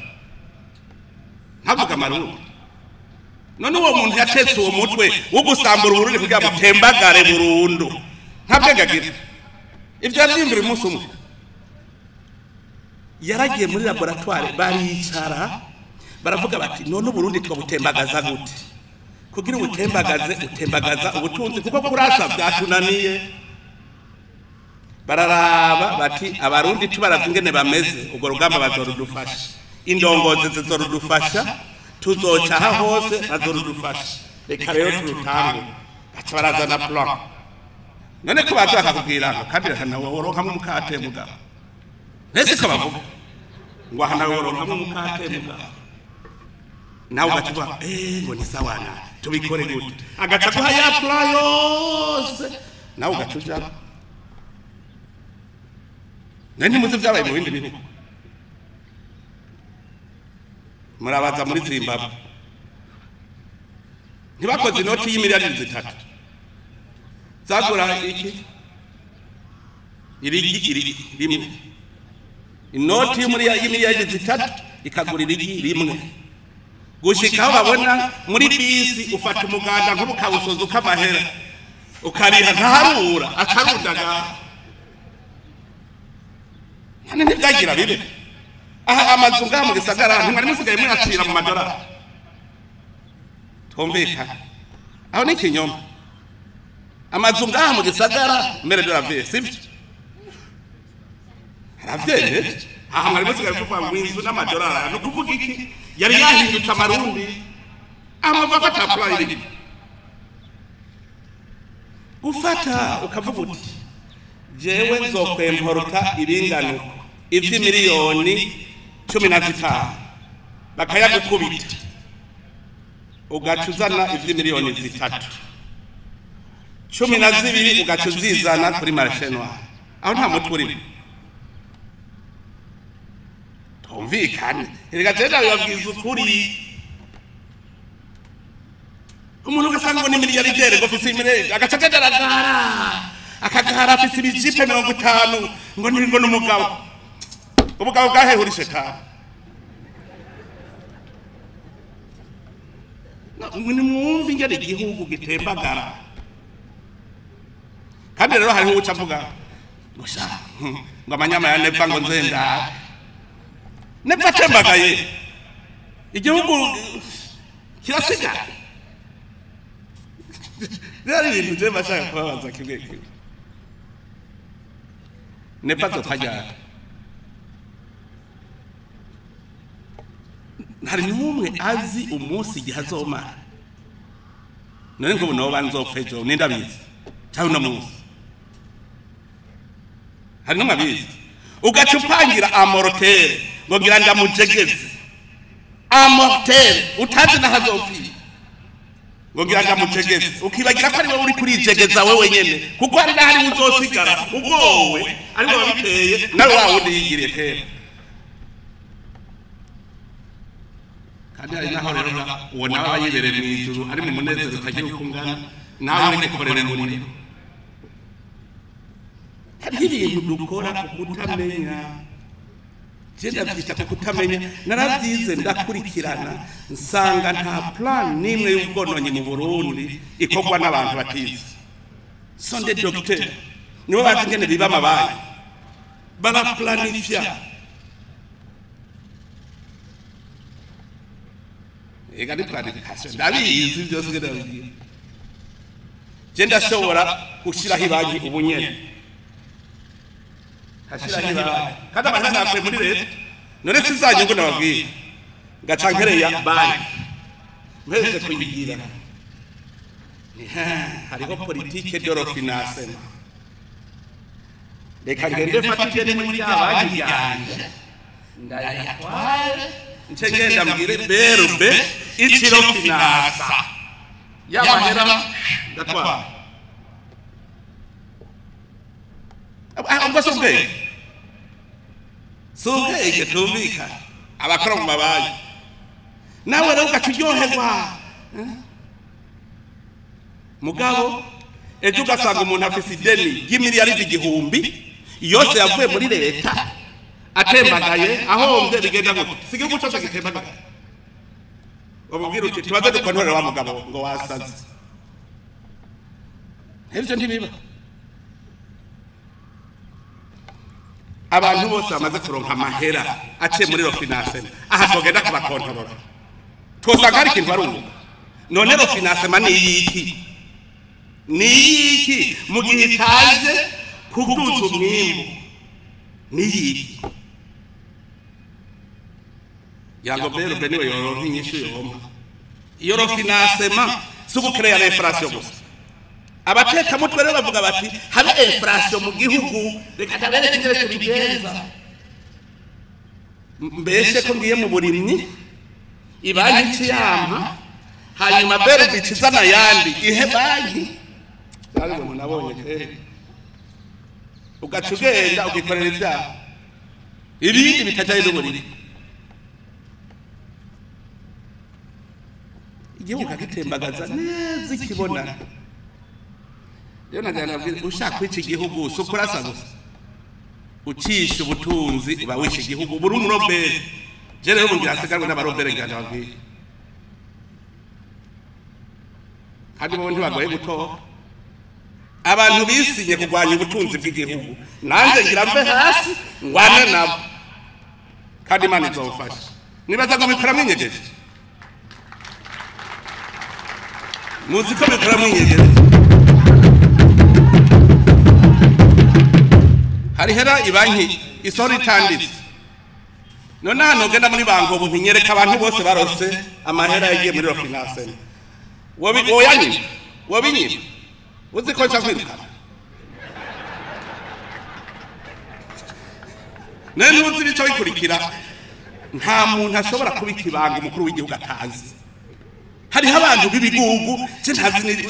Ntavuga amarundi. None uwo muntu yatetse uwo mutwe wo gusambura Uburundi kugira ngo tembagare burundu. Ntabwo agira. Ivyo yavyimvira umunsi umwe. Yaragiye muri laboratoire baricara baravuga bati none Uburundi twabutembagaza gute? Kugira ubutembagaze utembagaza ubutunzi kuko kurasa byatunaniye. Bararaba bati abarundi tubaravye ingene bameze ubwo rugamba bazorudufasha. Indongozi zizorudufasha, tuzoca hose bazorudufasha. Reka rero turutange. Baca barazana plan. None ko baza bakakubwira ngo kandi nawe woronkamwo umukate mugabo. Nese ko bavuga ngo aha nawe woronkamwo umukate mugabo. Nawe ugacuva ngo ni sawa na tubikore gute? Agaca guha ya plan yose. Nawe ugacuja. Nani muzi vyabaye mu bindi bihugu? Murabaza muri Zimbabwe. Ntibakoze inoti y'imiliyari 3. Zagura iki? Irigi rimwe. Inoti y'imiliyari 3 ikagura irigi rimwe. Gushika aho babona muri bisi ufata umuganda nk'ubukawusoza ukamahera. Ukariha ntaharura akarundaga. Nane ntibyagira bibe. Aha amazu ngaha mu gisagara ntimwari musigaye muyacira mu madolari. Twumvikana. Aho ni ikinyoma. Amazu ngaha mu gisagara mbere de la vie, sivyo? Aravyeje. Aha mwari musigaye kuvuga ngo inzu n'amadolari. No kuvuga iki? Yari yahindutse amarundi. Amava ko atapla iri. Gufata ukavuga uti jewe nzokwemporota ibingano ivy'imiliyoni 15 bakayagukubita ugacuzana ivy'imiliyoni 3 12 ugacuzizana kuri marché noir. Aho nta mutwe urimo. Twumvikane. Erega jewe yabwiza ukuri. Umuntu ugasanga ngo ni miliyari ngo afise miliyari agaca agaragara akagara afise ibijipe 50 ngo ni ngo n'umugabo. Ubugabo bwahehure shetani. Ni mwumva ingene igihugu gitembagara. Kandi rero hariho uca avuga ngo sha ngo amanyama ya Neva ngo nzenda. Neva atembagaye. Igihugu kirasigara. Rero ibintu je bashaka kubabaza kimwe kimwe. Neva azopfa. Hari n'umwe azi umunsi igihe azomara. None ngo noba nzopfa ejo nindabizi. Cyangwa uno munsi. Hari n'umwe abizi. Ugaca upangira amortere ngo ngira ndamujegeze. Amortere utazi naho azopfira. Ngo ngira ndamujegeze. Ukibagira ko ari wewe uri kurijegeza wewe nyene. Kuko hari n'ahari uzosigara ugowe ari we wabiteye nawe wa wundi yigiriye kera. Kandi hari naho rero uwo nawe aba yibereye mu ijuru ari mu munezero utagira uko ungana nawe uri umuriro. Hariho ibintu dukora kukutamenya. Je ndavyita kukutamenya. Naravyize ndakurikirana nsanga nta plan nimwe y'ubwononyi mu Burundi ikorwa n'abantu batize. Sont des docteurs. Nibo bazi ingene biba amabanki. Baraplanifia. Ega ni planification. Ndabizi byose ngene babigira. Je ndashobora gushiraho ibanki ubunyene. Hashiraho ibanki. Kandi amahera nakwe muri leta. None sizanye ngo nababwiye. Ngaca nkereya banki. Mpeze kuyigira. Hariho politique de refinancement. Reka ngende mfatire ni muri ya banki yanje. Ndayatware. Nce ngenda mbwire berube ikiro finasa. Yabahera ndatwara. Ubwo si ubwenge. Si ubwenge tumvikana. Abakora mu mabanki. Nawe rero ugaca uryoherwa. Mugabo ejo ugasanga umuntu afise ideni ry'imiliyaridi 1000 Yose yavuye muri leta atembagaye ahombye bigenda gute? Si igihugu cyose gitembagaye. Ububwira uti tubaze dukontorera wa mugabo ngo wasaze. Ivyo ntibiba. Abantu bose bamaze kuronka amahera aciye muri refinancement, aha tugenda kubakontorora twosanga hari ikintu barunguka. None refinancement ni iyiki? Ni iyiki mu gihe itaje kuduza umwimbu? Ni iyiki? Yango bero beniwe yoronka inyishu yompa. Iyo refinancement si ugukereya inflation gusa. Abatekamutwe rero bavuga bati habe inflation mu gihugu, reka tabereke ingene tubigenza. Mbese ko ngiye mu burimyi ibanki ciyampa, hanyuma bero bicizana yandi ihe banki. Cyari umuntu nabonye kera. Ugaca ugenda ukikorera ibyaha ibindi bitajyanye n'uburimyi, igihugu kagitembagaza neza ikibona. Rero nagira nabwire ushaka kwica igihugu si ukurasa gusa, ucisha ubutunzi uba wishe igihugu. Buri umurobere je rero ngira asigarwe n'abarobere ngira ndababwire, kandi bo ntibagoye gutora. Abantu bisinye kurwanya ubutunzi bw'igihugu, nanjye ngira mve hasi ngwane nabo, kandi Imana izomfasha. Nibaza ngo bikora mwinyegeje, muzi ko bikora mwinyegeje. Hari hera ibanki isora itanditse. None hano ugenda muri banki ubu ntinyereka abantu bose barose amahera yagiye muri refinancement. Woyanyima, wobinyima, uzi ko nca kwirukana. None ntuzi ibica bikurikira. Nta muntu ashobora kubika ibanga umukuru w'igihugu atazi. Hariho abantu b'ibigugu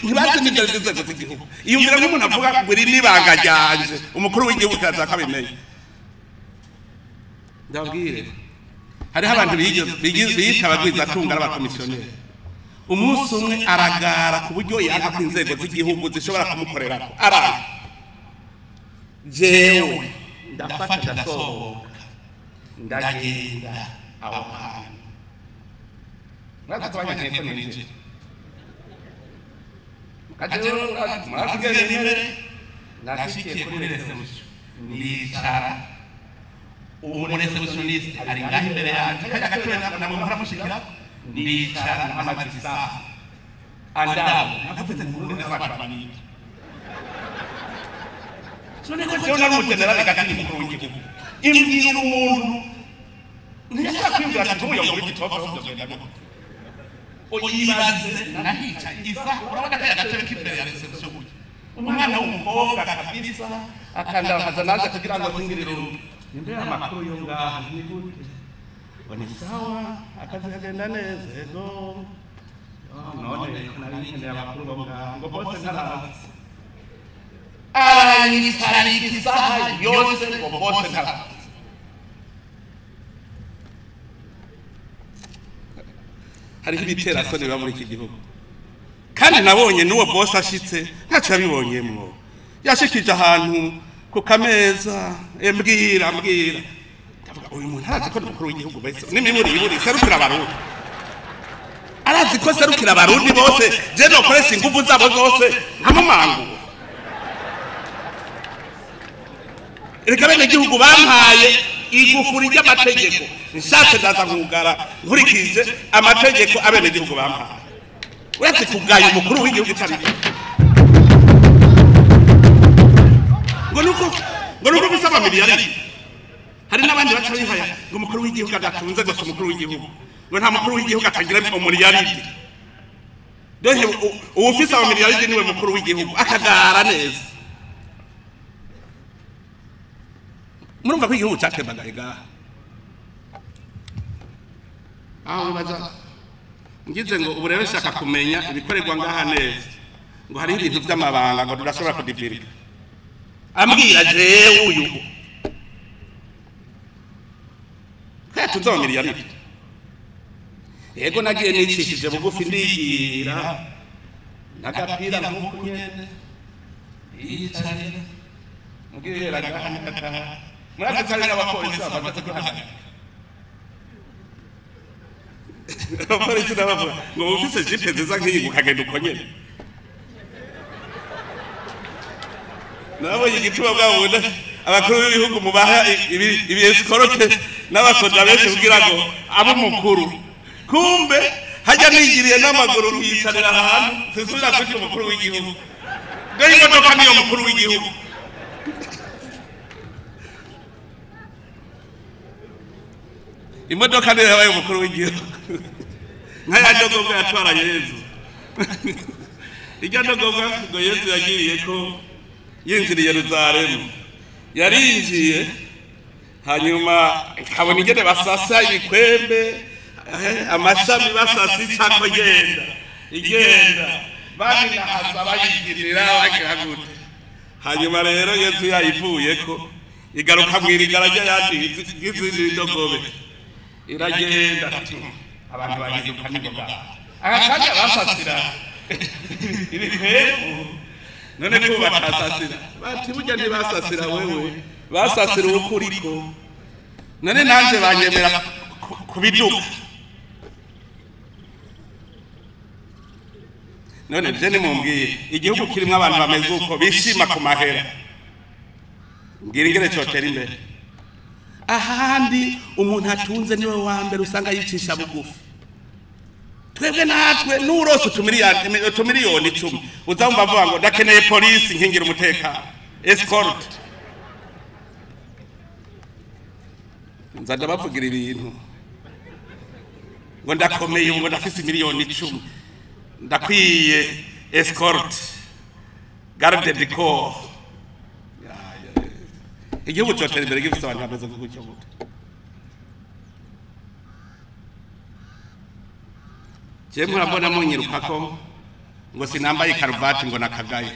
ntibazi n'ibyo inzego z'igihugu. Iyumvira nk'umuntu avuga ngo iri n'ibanga ryanje, umukuru w'igihugu kaza akabimenya. Ndabwire, hariho abantu biyita abagwizatunga n'abakomisiyoneri. Umunsi umwe aragara ku buryo yanga ko inzego z'igihugu zishobora kumukorerako. Aranga. Jewe ndafata ndasohoka ndagenda aho hantu. Murazi ko ninjira. Murazi imbere nashikiye kuri reception nicara. Uwo receptionist ari ngaho imbere yanjye, kajya gatebe namwe muramushikira, ndicara nkamaze isaha andabo navuze nti none abantu baniki. None ko jewe nari umujenerali gatini mukuru w'igihugu, imbwira umuntu ntiyashobora kwiyumvira ati nk'umuyobozi w'igitovu aho byogenda gute. Oyibaze nahicaye isaha, urabona kaya gatebe k'imbere ya reception gutya, umwana w'umukobwa kabisa akandakaza naje kugira ngo nsingirire urugo. Imbere amakuru yo ngaha ni gute? Ngo ni sawa, akazi kagenda neza. Ego none nari nkeneye amakuru bo ngaha ngo bose ntaraza. Aranyicarika isaha yose ngo bose ntaraza. Hariho ibiterasoni biba muri iki gihugu, kandi nabonye n'uwo boss ashitse ntacyo yabibonyemwo. Yashikije ahantu ku kameza, mbwira ndavuga uyu muntu arazi ko umukuru w'igihugu bese n'imiburi iburi serukira abarundi, arazi ko serukira abarundi bose. Je nokoresha ingufu zabo zose nkamumangura. Erega bene gihugu bampaye igufuri ry'amategeko, nshatse ndaza nkugara nkurikije amategeko abene gihugu bampaye. Uretse kugaya umukuru w'igihugu cyari ngo nuko gusaba miliyari. Hari n'abandi baca bihaya ngo umukuru w'igihugu adatunze gusa umukuru w'igihugu, ngo nta mukuru w'igihugu atagira umuriyaridi. Dore uwufise amamiliyaridi niwe mukuru w'igihugu akagara neza. Murumva ko igihugu cyatembagaye ngaha. Aho wibaza ngize ngo ubu rero nshaka kumenya ibikorerwa ngaha neza, ngo hariho ibintu by'amabanga ngo tudashobora kudivirika. Ambwira jewe uyu kaya tunze amamiliyaridi. Yego nagiye nicishije bugufi ndigira n'agapira nk'uku nyene yicarira. Mugirira gahana murazi ko hari n'abapolisi bafata kuduhagarika. Abapolisi n'abavuga ngo ufise jipe nziza nk'iyi ukagenda uko nyene. Nabonye igituma bwabona abakuru b'ibihugu mubaha ibi escorte n'abasoda benshi kugira ngo abe umukuru. Kumbe hajya nigiriye n'amaguru nkiyicarira ahantu sisubira kwitwa umukuru w'igihugu. Dore imodoka niyo mukuru w'igihugu. Imodoka niyo yabaye umukuru w'igihugu. Nka ya ndogobwa yatwara Yezu. Irya ndogobwa ngo Yezu yagiriye ko yinjiriye Yerusalemu. Yarinjiye hanyuma ikabona ingene basasa ibikwembe amashami basasa icako igenda igenda babinahaza bayigirira bagira gute. Hanyuma rero Yezu yayivuyeko igaruka mw'irigara ry'ayandi nk'izindi ndogobe iragenda abantu bahinduka n'ingoga. Aka kanya basasira ibikwembe none ko batasasira bati burya ntibasasira wewe basasira ukuriko none nanje banyemera kubiduka. None je nimumbwiye igihugu kirimo abantu bameze uko bishima ku mahera mbwira ingene cotera imbere. Ahandi umuntu atunze niwe wa mbere usanga yicisha bugufi. Twebwe natwe nurose utumiliyoni 10 uzamva avuga ngo ndakeneye polisi nkingira umutekano escort. Nza ndabavugira ibintu ngo ndakomeye ngo ndafise miliyoni 10 ndakwiye escort garde du corps. Igihugu cotera imbere gifise abantu bameze gutyo gute. Je murabona munyirukako ngo sinambaye karuvati ngo nakagaye.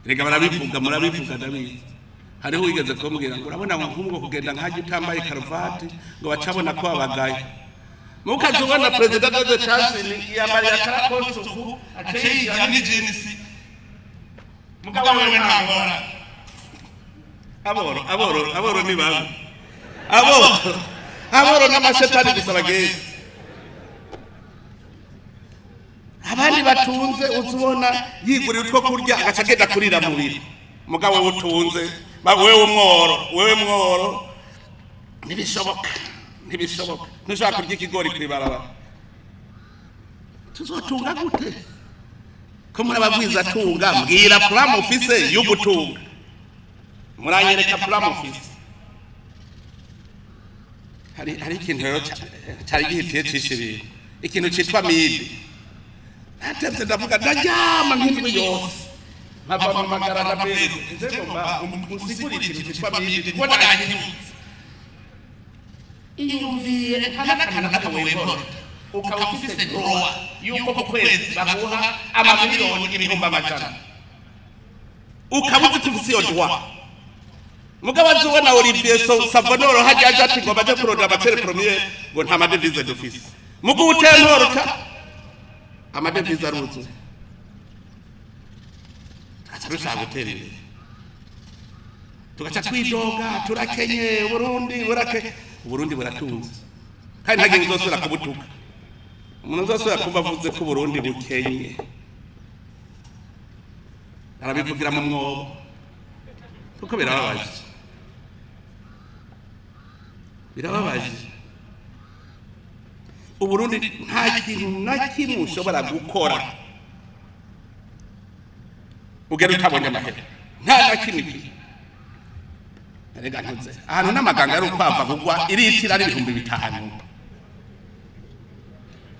Rega barabivuga murabivuga ndabizi. Hariho wigeze kumbwira ngo urabona nk'ubwo kugenda nkaje utambaye karuvati ngo bacabona ko abagaye. Mukazubona president de Tanzania yambariye akarakosuku aciye ni jeans. Mugabo wewe ntangora. Aboro aboro aboro ni babi. Aboro aboro n'amashetani gusa bagenzi. Abandi batunze uzubona yigurira utwo kurya agaca agenda kurira mubiri. Mugabo wewe utunze wewe umworo wewe mworo ntibishoboka ntibishoboka ntushaka kurya ikigori kwibarabara. Tuzotunga gute ko murababwiza tunga? Mbwira plan office y'ugutunga. Muranyereka plan office. Hari ikintu rero cyari gihitiye cishe ibintu ikintu citwa midi. Natevye ndavuga ndaryama nk'indwi yose nkava mu magara na bebe nze ngomba usigure ikintu citwa midi kuko ntakinyibutse. Iyumviye nta n'akamwe wemporota ukaba ufise droit yuko ku kwezi baguha amamiliyoni 500,000 ukaba uzi ko ufise iyo droit. Mugabo azubona Olivier Savonoro hajya aje ati ngo baje kurondera abatere premier ngo nta madevise dufise. Mugu utemporota amadevise aruzuye tugaca dushaka gutera imbere tugaca twidoga turakenye Burundi burake. Burundi buratunze kandi nta gihe uzosubira kubutuka. Umuntu uzosubira kuva avuze ko Burundi bukenye arabivugira mu mwobo kuko birababaje birababaje. Uburundi nta kintu na kimwe ushobora gukora ugera utabonye amahera nta na kimwe. Erega ntuze ahantu n'amaganga ari ukwava kugwa iritira ari 5000.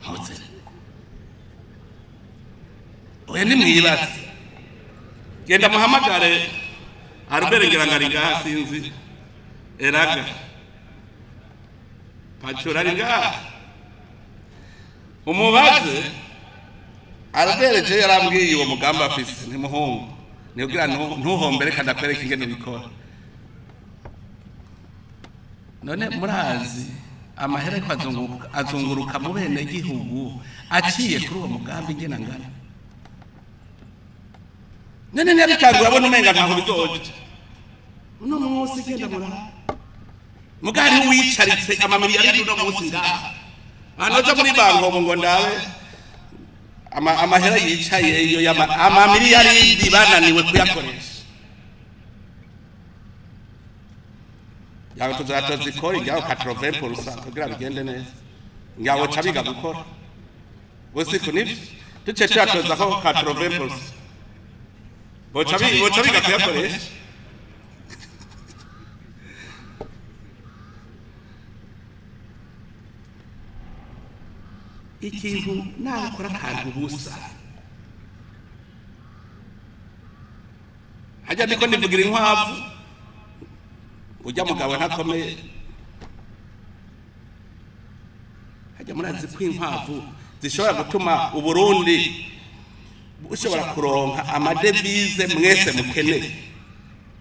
Ntuze oya nimwibaze. Genda muhamagare Albert ngira ngo ari ngaha sinzi eraga Pacura ari ngaha umubaze. Albert je yarambwiye uwo mugambi afise ntimuhungu nibwira ntuhombere kandi akwereke ingene bikora. None murazi amahera ko azunguruka mu bene gihugu aciye kuri uwo mugambi ingene angana. None ntiyabitangura abona umenga ntaho bizoja. Uno munsi genda muraba. Mugari wicaritse amamiliyari uno munsi ngaha. Anoja muri banko ngo ndabe amahera yicaye iyo amamiliyari bananiwe kuyakoresha. Yawe tuzatoza ikori ryaho 80% kugira bigende neza. Ngawo cabiga gukora. Bose nivyo duce cyatoza ko 80%. Boca biga kuyakoresha. Ikintu nakora akantu busa. Hajya ndiko ndivugira inkwavu. Ujya mugabo ntakomeye. Hajya murazi ko inkwavu zishobora gutuma Uburundi ushobora kuronka amadevize mwese mukeneye.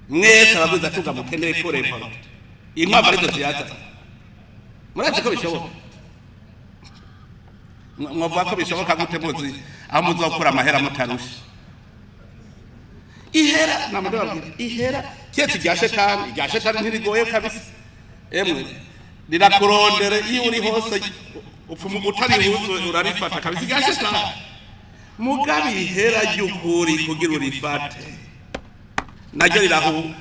Mwese abaguzi atunga mukeneye kore import. Inkwavu arizo ziyaza. Murazi ko bishoboka. Mwavuga ko bishoboka gute muzi aho muzokura amahera mutarusha. Ihera namadababwira ihera kiretse irya shetani ntirigoye kabisa. Emwe rirakurondere iyo uri hose upfuma utari urarifata kabisa irya shetani. Mugabe ihera ry'ukuri kugira urifate naryo rirahunga.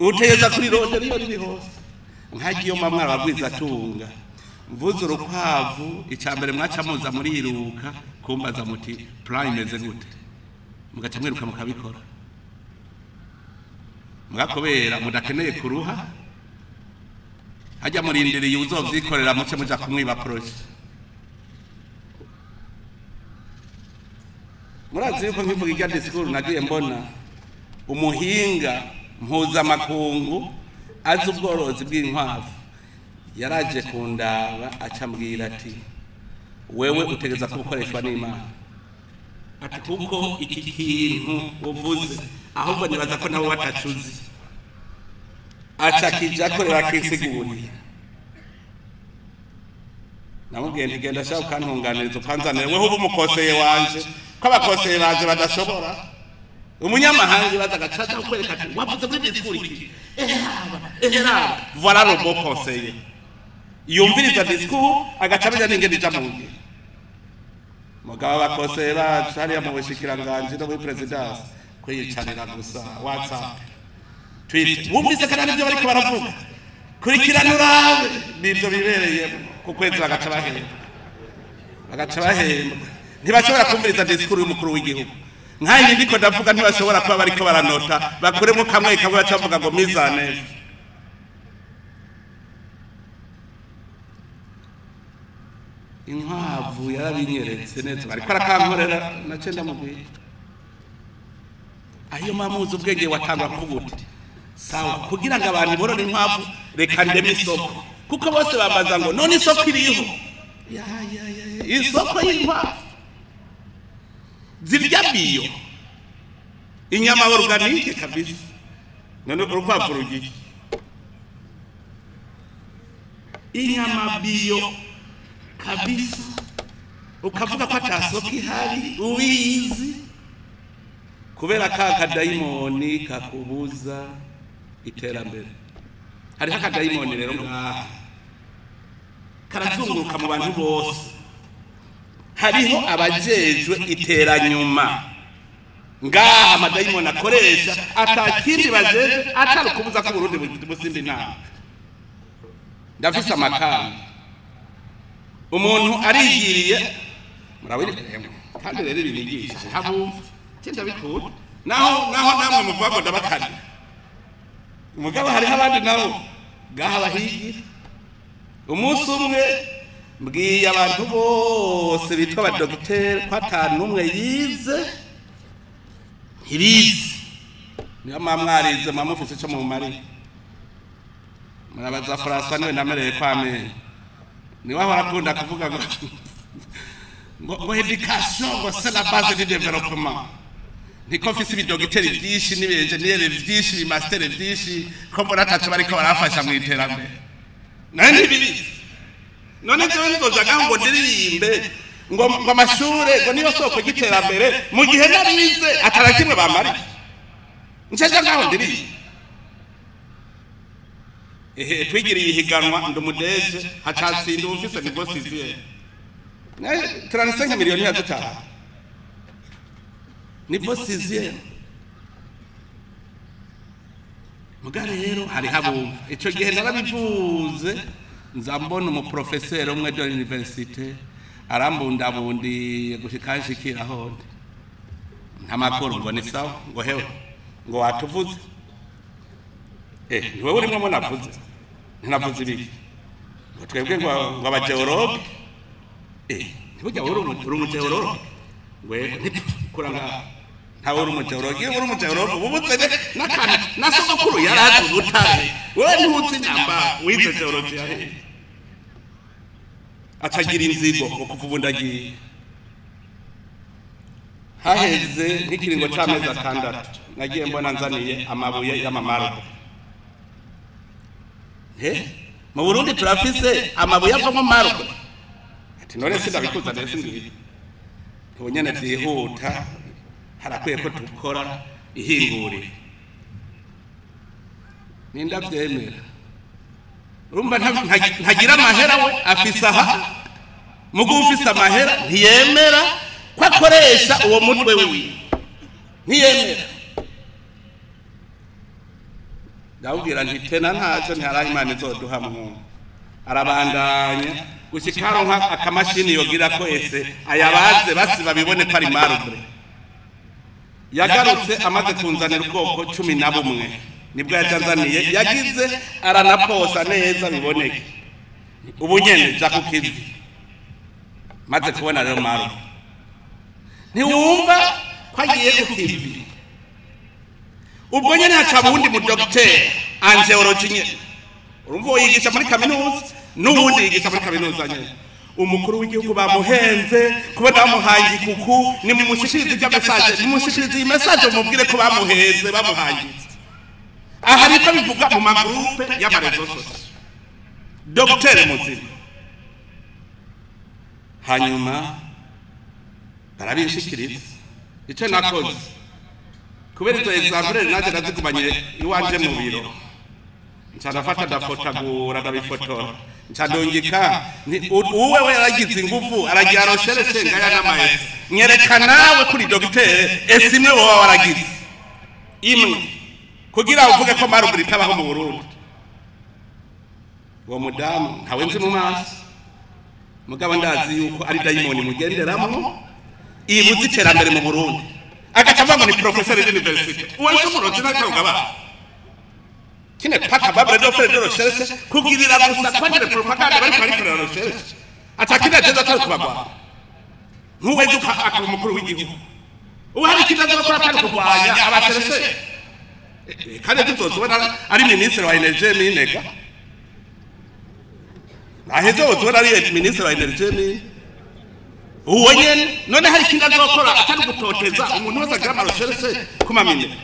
Uteza kuri rondera iyo riri hose. Nkagiyo mamwe abagwiza atunga. Mvuze urukwavu icambere mwaca muza muriruka kumbaza muti plan imeze gute. Mugaca mwiruka mukabikora. Mugakobera mudakeneye kuruha. Hajya murindiriye uzovyikorera muce muja kumwiba projet. Murazi yuko nkivuga irya discours nagiye mbona umuhinga mpuzamakungu azi ubworozi bw'inkwavu. Yaraje kundaba acambwira ati wewe utegeza kubukoreshwa n'Imana. Ati kuko iki kintu uvuze ahubwo nibaza ko nabo batacuzi. Aca kija korera kinsiguriye. Namubwiye nti genda shaka ukantunganiriza ukanzanire wewe ubu umukoseye wanje ko abakoseye banje badashobora. Umunyamahanga baza gacaca kwereka ati wavuze muri discours iki. Eheraba voilà le bon conseiller. Yumviriza discours agaca amenya n'ingene ija mu ngiro. Mugabo abakoseye bacu hariya mu bushikiranganje no muri presidence kwiyicarira gusa WhatsApp, Twitter. Wumvise kandi nivyo bariko baravuga. Kurikirana urabe nivyo bibereye ku kwezi bagaca bahembwa. Bagaca bahembwa. Ntibashobora kumviriza discours y'umukuru w'igihugu. Nkayi ndiko ndavuga ntibashobora kuba bariko baranota bakuremo kamwe kamwe bacavuga ngo mizane. Inkwavu yarabinyeretse neza bariko arakankorera nace ndamubwiye. Ayo mamuzi ubwenge watangwa kuvuga uti sawa kugira ngo abantu borore inkwavu reka ndeme isoko kuko bose bambaza ngo none isoko iriho. Ya isoko y'inkwavu zirya biyo inyama organique kabisa. None urukwavu rugiye inyama biyo kabisa ukavuga ko atasoko ihari ubizi kubera ka kadayimoni kakubuza iterambere. Hariho akadayimoni rero ngaha karazunguruka mu bantu bose. Hariho abajejwe iteranyuma ngaha amadayimoni akoresha atakindi bajeje atari kubuza ko Burundi busimba inama. Ndafise amakamba umuntu arigiriye murabiremwe kandi rero ibinigisha ntabumva cyenda bikunda naho namwe muvuga ngo ndabakana. Mugabo hariho abandi nabo ngaha bahigira. Umunsi umwe mbwiye abantu bose bitwa abadogiteri ko atanumwe yize ntibize. Niyo mwarize mwamufise ico mumariye. Murabaza François niwe namereye kwa amenyo. Niwe ahora akunda kuvuga ngo education ngo c'est la base du développement. Niko mfise ibidogiteri vyinshi n'ibenjeniyeri vyinshi ibimasiteri vyinshi ko mbona ataco bariko barafasha mu iterambere. Nawe ntibibizi. None jewe nzoja ngaho ngo ndirimbe Ngo amashure ngo niyo soko y'iterambere mu gihe nabize atara kimwe bamariye. Nceje ngaho ndiriye. Ehe twigiriye ihiganwa ndumudeje hacatsinda ufise niveau 6. Ne 35 miliyoni yazitaha. Niveau 6. Muga rero hari habumva. Ico gihe narabivuze nza mbona umuprofesseur umwe de l'université arambundabundiye gushika nshikira honde. Nta makuru ngo ni sawa ngo hewe ngo watuvuze. Ni wewe urimwe mo navuze. Ntinavuze ibiki. Ngo twebwe ngo abageologue. Ntibujya uri umugeologue. Ngwe ntikuranga ntawe uri umugeologue, uri umugeologue ubutse nakana na sogokuru yarazi ubutare. Wewe ntuzi namba wize geology yahe. Atagira inzigo ngo kuva ubu ndagiye. Haheze nk'ikiringo c'amezi 6 nagiye mbona nzaniye amabuye y'amamarble. Mu Burundi turafise amabuye avamo marble. Ati none sindabikuza ndetse ngibi. Ubunyene vyihuta harakwiye ko dukora ihingurire. Ninda vyemera. Urumva ntagira amahera we afise aha. Mugu ufise amahera ntiyemera ko akoresha uwo mutwe wiwe. Ntiyemera. Ndabwira nti tena ntacyo ntiharaho Imana izoduha mwumva. Arabandanya gushika aronka akamashini yogira ko ese ayabaze basi babibone ko ari marble. Yagarutse amaze kunzanira ubwoko 11 nibwo yajanzaniye yagize aranaposa neza biboneke. Ubu nyene ja kukivi. Maze kubona rero marble. Ntiwumva ko agiye kukivi. Ubwo nyene haca bundi mu docteur angeology nyene. Urumva yigisha muri kaminuza n'ubundi yigisha muri kaminuza nyene. Umukuru w'igihugu bamuhenze kubona bamuhaye ikuku ni mumushikirize ibya message, mumushikirize iyi message mubwire ko bamuhenze bamuhangitse. Aha niko bivuga mu magroupe y'amarezo sose. Docteur muzima. Hanyuma barabishikiriza. Ico nakoze kubera izo example naje nazigumanye iwanje mu biro. Nca ndafata ndafotagura ndabifotora. Nca ndongeka uwe we yaragize ingufu aragira recherche ngaya n'amaese. Nyereka nawe kuri docteur ese imwe wowe waragize. Imwe kugira uvuge ko marble itabaho mu Burundi. Uwo mudamu ntawe nzi mu maso. Mugabo ndazi yuko ari dayimoni mugenderamo ibuze iterambere mu Burundi. Agaca ngo ni professeur d'université. Uwo nshobora n'akagaba. Kine paka babre do faire de recherche kugirira gusa kwandire propaganda bari bari recherche. Atakina jezo atari kubagwa. Nkuwe zuka akaba umukuru w'igihugu. Ubu hari ikibazo ko atari kurwanya abacherche. Kandi tuzozobona ari ministre wa energie minega. Aheze uzobona ari ministre wa energie mine. Uwo nyene none hari ikintu azokora atari gutoteza umuntu wese agira amarecherche kumamine.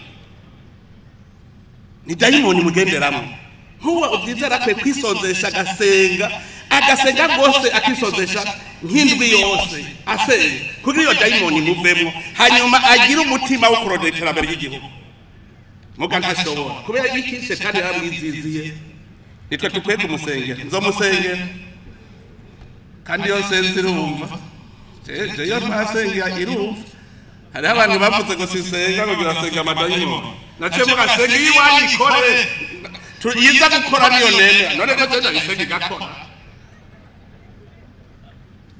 Ni dayimoni mugenderamo. Nkuwa uvyizera kwe kwisonzesha agasenga, agasenga gose akisonzesha nk'indwi yose asenga kugira iyo dayimoni muvemo hanyuma agira umutima wo kurondera iterambere ry'igihugu. Muga ntashobora kubera iki shetani yaramwiziziye. Nitwe tukwiye kumusengera, nzomusengera kandi yose nzirumva. Je yo ntasengera irumva. Hari abantu bavuze ngo sisenga ngo birasenga amadayimoni. Naciye mugasenga iwanyu ikore. Yiza gukora niyo nene. None ko jeje isenga igakora.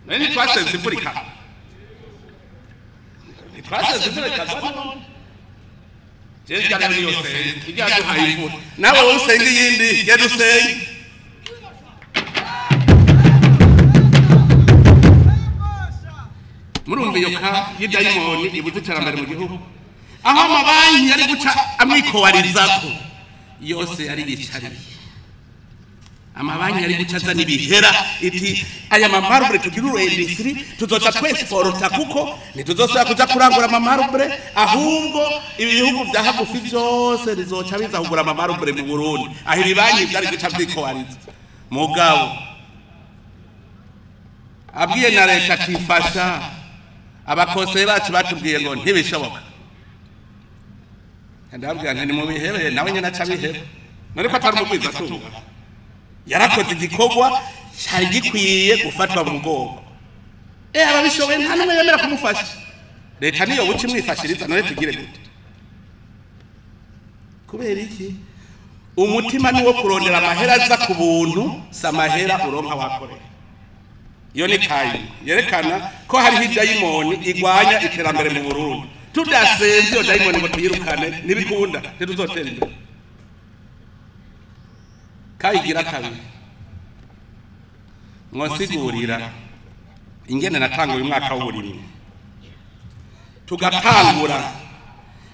None twasenze imvura ikagwa. Twasenze imvura ikagwa none. Jeje ijya niyo senga, ijya duhaye imvura. Nawe wowe usenga iyindi, genda usenge. Murumva iyo ka y'idayimoni ibuze iterambere mu gihugu. Aho amabanki yari guca amwikowarizako yose yari yicariye. Amabanki yari guca azana ibihera iti aya mamarble tugira industry tuzoca twexporta kuko ntituzosubira kuja kurangura amamarble ahubwo ibihugu vya hagufi vyose bizoca biza kugura amamarble mu Burundi. Aho ibibanki vyari guca vyikowariza. Mugabo Abwiye na leta tifasha abakoseye bacu batubwiye ngo ntibishoboka. Ndabwira nti mu bihebe nawe nyene aca bihebe. None ko atari umugwiza atunga. Yarakoze igikorwa cyari gikwiye gufatwa mu mugongo. Ababishoboye nta numwe yemera kumufasha. Leta niyo buci mwifashiriza none tugire gute? Kubera iki? Umutima ni wo kurondera amahera aza ku buntu, si amahera uronka wakorera. Iyo ni kayi yerekana ko hariho idayimoni igwanya iterambere mu Burundi. Tudasenze iyo dayimoni ngo tuyirukane ntibikunda, ntituzotera imbere. Kayigira kabiri mwosigurira ingene natanga uyu mwaka w'uburimyi, tugatangura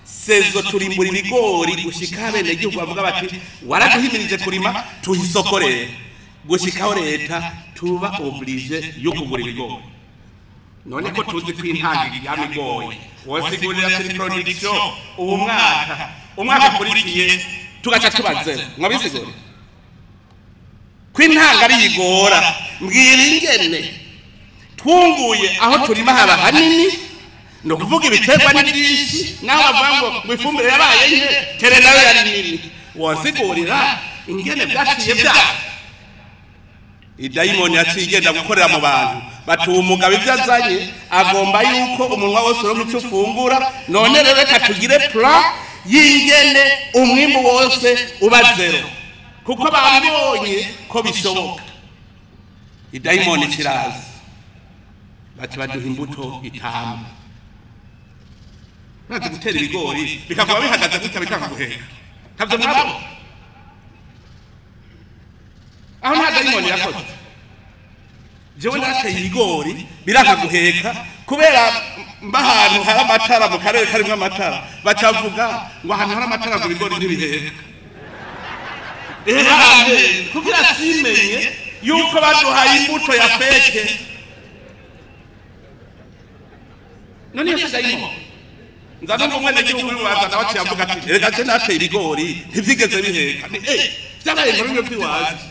sezo turimbura ibigori gushika bene igihugu bavuga bati waraduhimirije kurima tuhisokorere, gushikaho leta tuba oblige yo kugura ibigori. None ko tuzi ko intangiriro yamigoye, wosigurira sur production ubu mwaka umwaka ukurikiye tugaca tubaze mwabisigure ko intanga ari yigora. Mbwira ingene twunguye aho turima haba hanini, no kuvuga ibiterwa ni byinshi, naho bavuga ngo ifumbire yabaye nke tere nayo yari nini. Wosigurira ingene byaciye bya idayimoni yaciye igenda gukorera mu bantu batuye umugabo ibyo azanye agomba yuko umunwa wose uronka icyo ufungura. None rero reka tugire plan y'ingene umwimbu wose uba zero, kuko babonye ko bishoboka. Idayimoni kiraza baca baduha imbuto itamba, bazi gutera ibigori bikaguma bihagaze gutya bikanga guheka. Ntabyo mwabona aho nta dayimoni yakoze. Jewe nateye ibigori biranga guheka kubera mba ahantu hari amatara mu karere karimwo amatara, bacavuga ngo ahantu hari amatara ngo ibigori ntibiheka. Kugira simenye yuko baduhaye imbuto ya feke. None iyo dayimoni nza numva umwenegihugu w'ibanza nawe aciye avuga ati reka je nateye ibigori ntivyigeze biheka. Vyabaye ngo bimwe vy'iwacu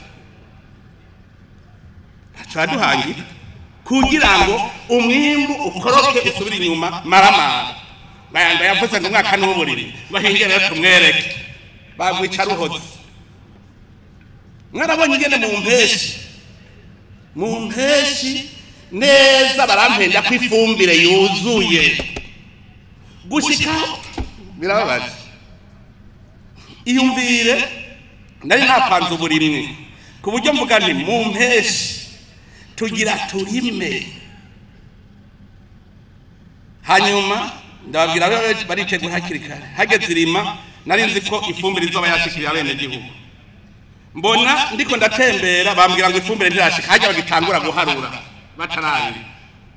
baduhangira kugira ngo umwimbu ukoroke usubire inyuma maramara. Bayanda yavuze ngo umwaka n'uburiri bahingere tumwereke bagwica ruhoze. Mwarabonye ingene mu mpeshi neza barampenda ko ifumbire yuzuye gushika birababaje. Iyumvire nari napanze uburimwe ku buryo mvuga nti mu mpeshi tugira turime. Hanyuma ndababwira baritegura hakiri kare, hageze irima nari nzi ko ifumbire izoba yashikiriye abenegihugu. Mbona ndiko ndatembera bambwira ngo ifumbire ntirashika, hajya bagitangura guharura batarari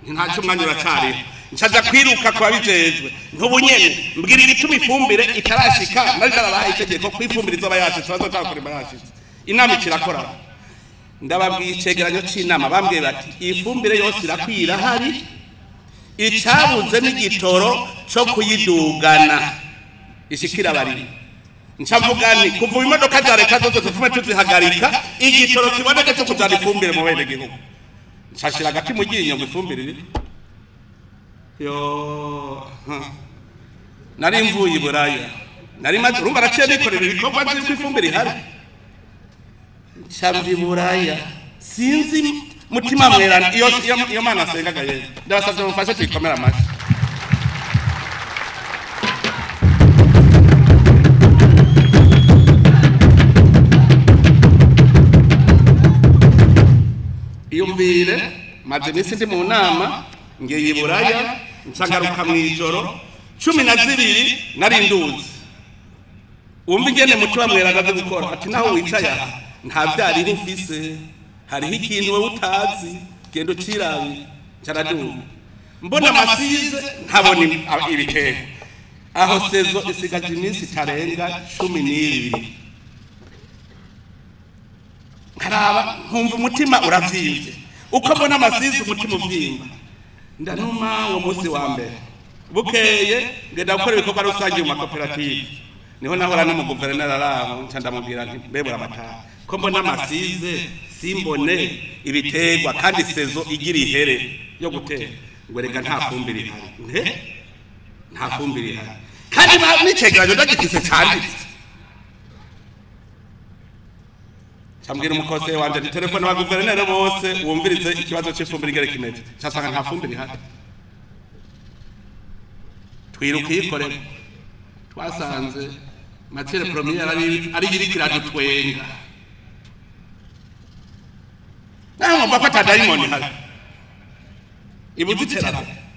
ntacyo umwanya uracariho. Ncaja kwiruka kwa bijejwe ntubunyene mbwira igituma ifumbire itarashika, nari narabahaye itegeko ko ifumbire izoba yashitse bazotanga kurima yashitse. Inama ikirakora, ndababwiye icegeranyo c'inama, bambwiye bati ifumbire yose irakwira hari icabuze n'igitoro co kuyidugana ishikira bari. Ncavuga nti kuva imodoka za leta zose tufume tuzihagarika igitoro kiboneke cyo kujana ifumbire mu bene gihugu. Nshashira agati mu ryinyo ngo ifumbire iri yo. Nari mvuye i Buraya, nari maze urumva naciye nikorera ibikorwa nzi ko ifumbire ihari. Ncamva i Buraya sinzi mutima mwerana iyo mana asengaga yeye. Ndabasavye mufashe tuyikomere amashyi. Iyumvire maze iminsi ndi mu nama ngeye i Buraya nsagaruka mu ijoro 12 nari nduzi. Wumva ingene mutima mwerana azi gukora ati naho wicaye aha nta vyariri mfise, hariho ikintu wewe utazi, genda ucirabe. Nca mbona amasize ntabona ibitego. Aho sezo isigaje iminsi itarenga 12. Nkaraba nkumva umutima uravyimbye, uko mbona amasize umutima uvyimba. Ndanuma uwo munsi wa mbere bukeye ngenda gukora ibikorwa rusange mu makoperative, niho nahora n'umuguverineri araho, nca ndamubwira nti mbebura amataha ko mbona amasize Simbone ibiterwa kandi saison igira ihere yo gutera, ngo reka nta fumbire ihari. Nte nta fumbire ihari kandi n'icegeranyo ndagifise canditse. Cambwira umukose wanje nti telefone ba guverineri bose wumvirize ikibazo c'ifumbire ingene kimeze, casanga nta fumbire ihari. Twiruka iyikorera, twasanze matière première ari iriko iradutwenga. Naho mwumva ko ata dayimoni ihari ibuze iterambere.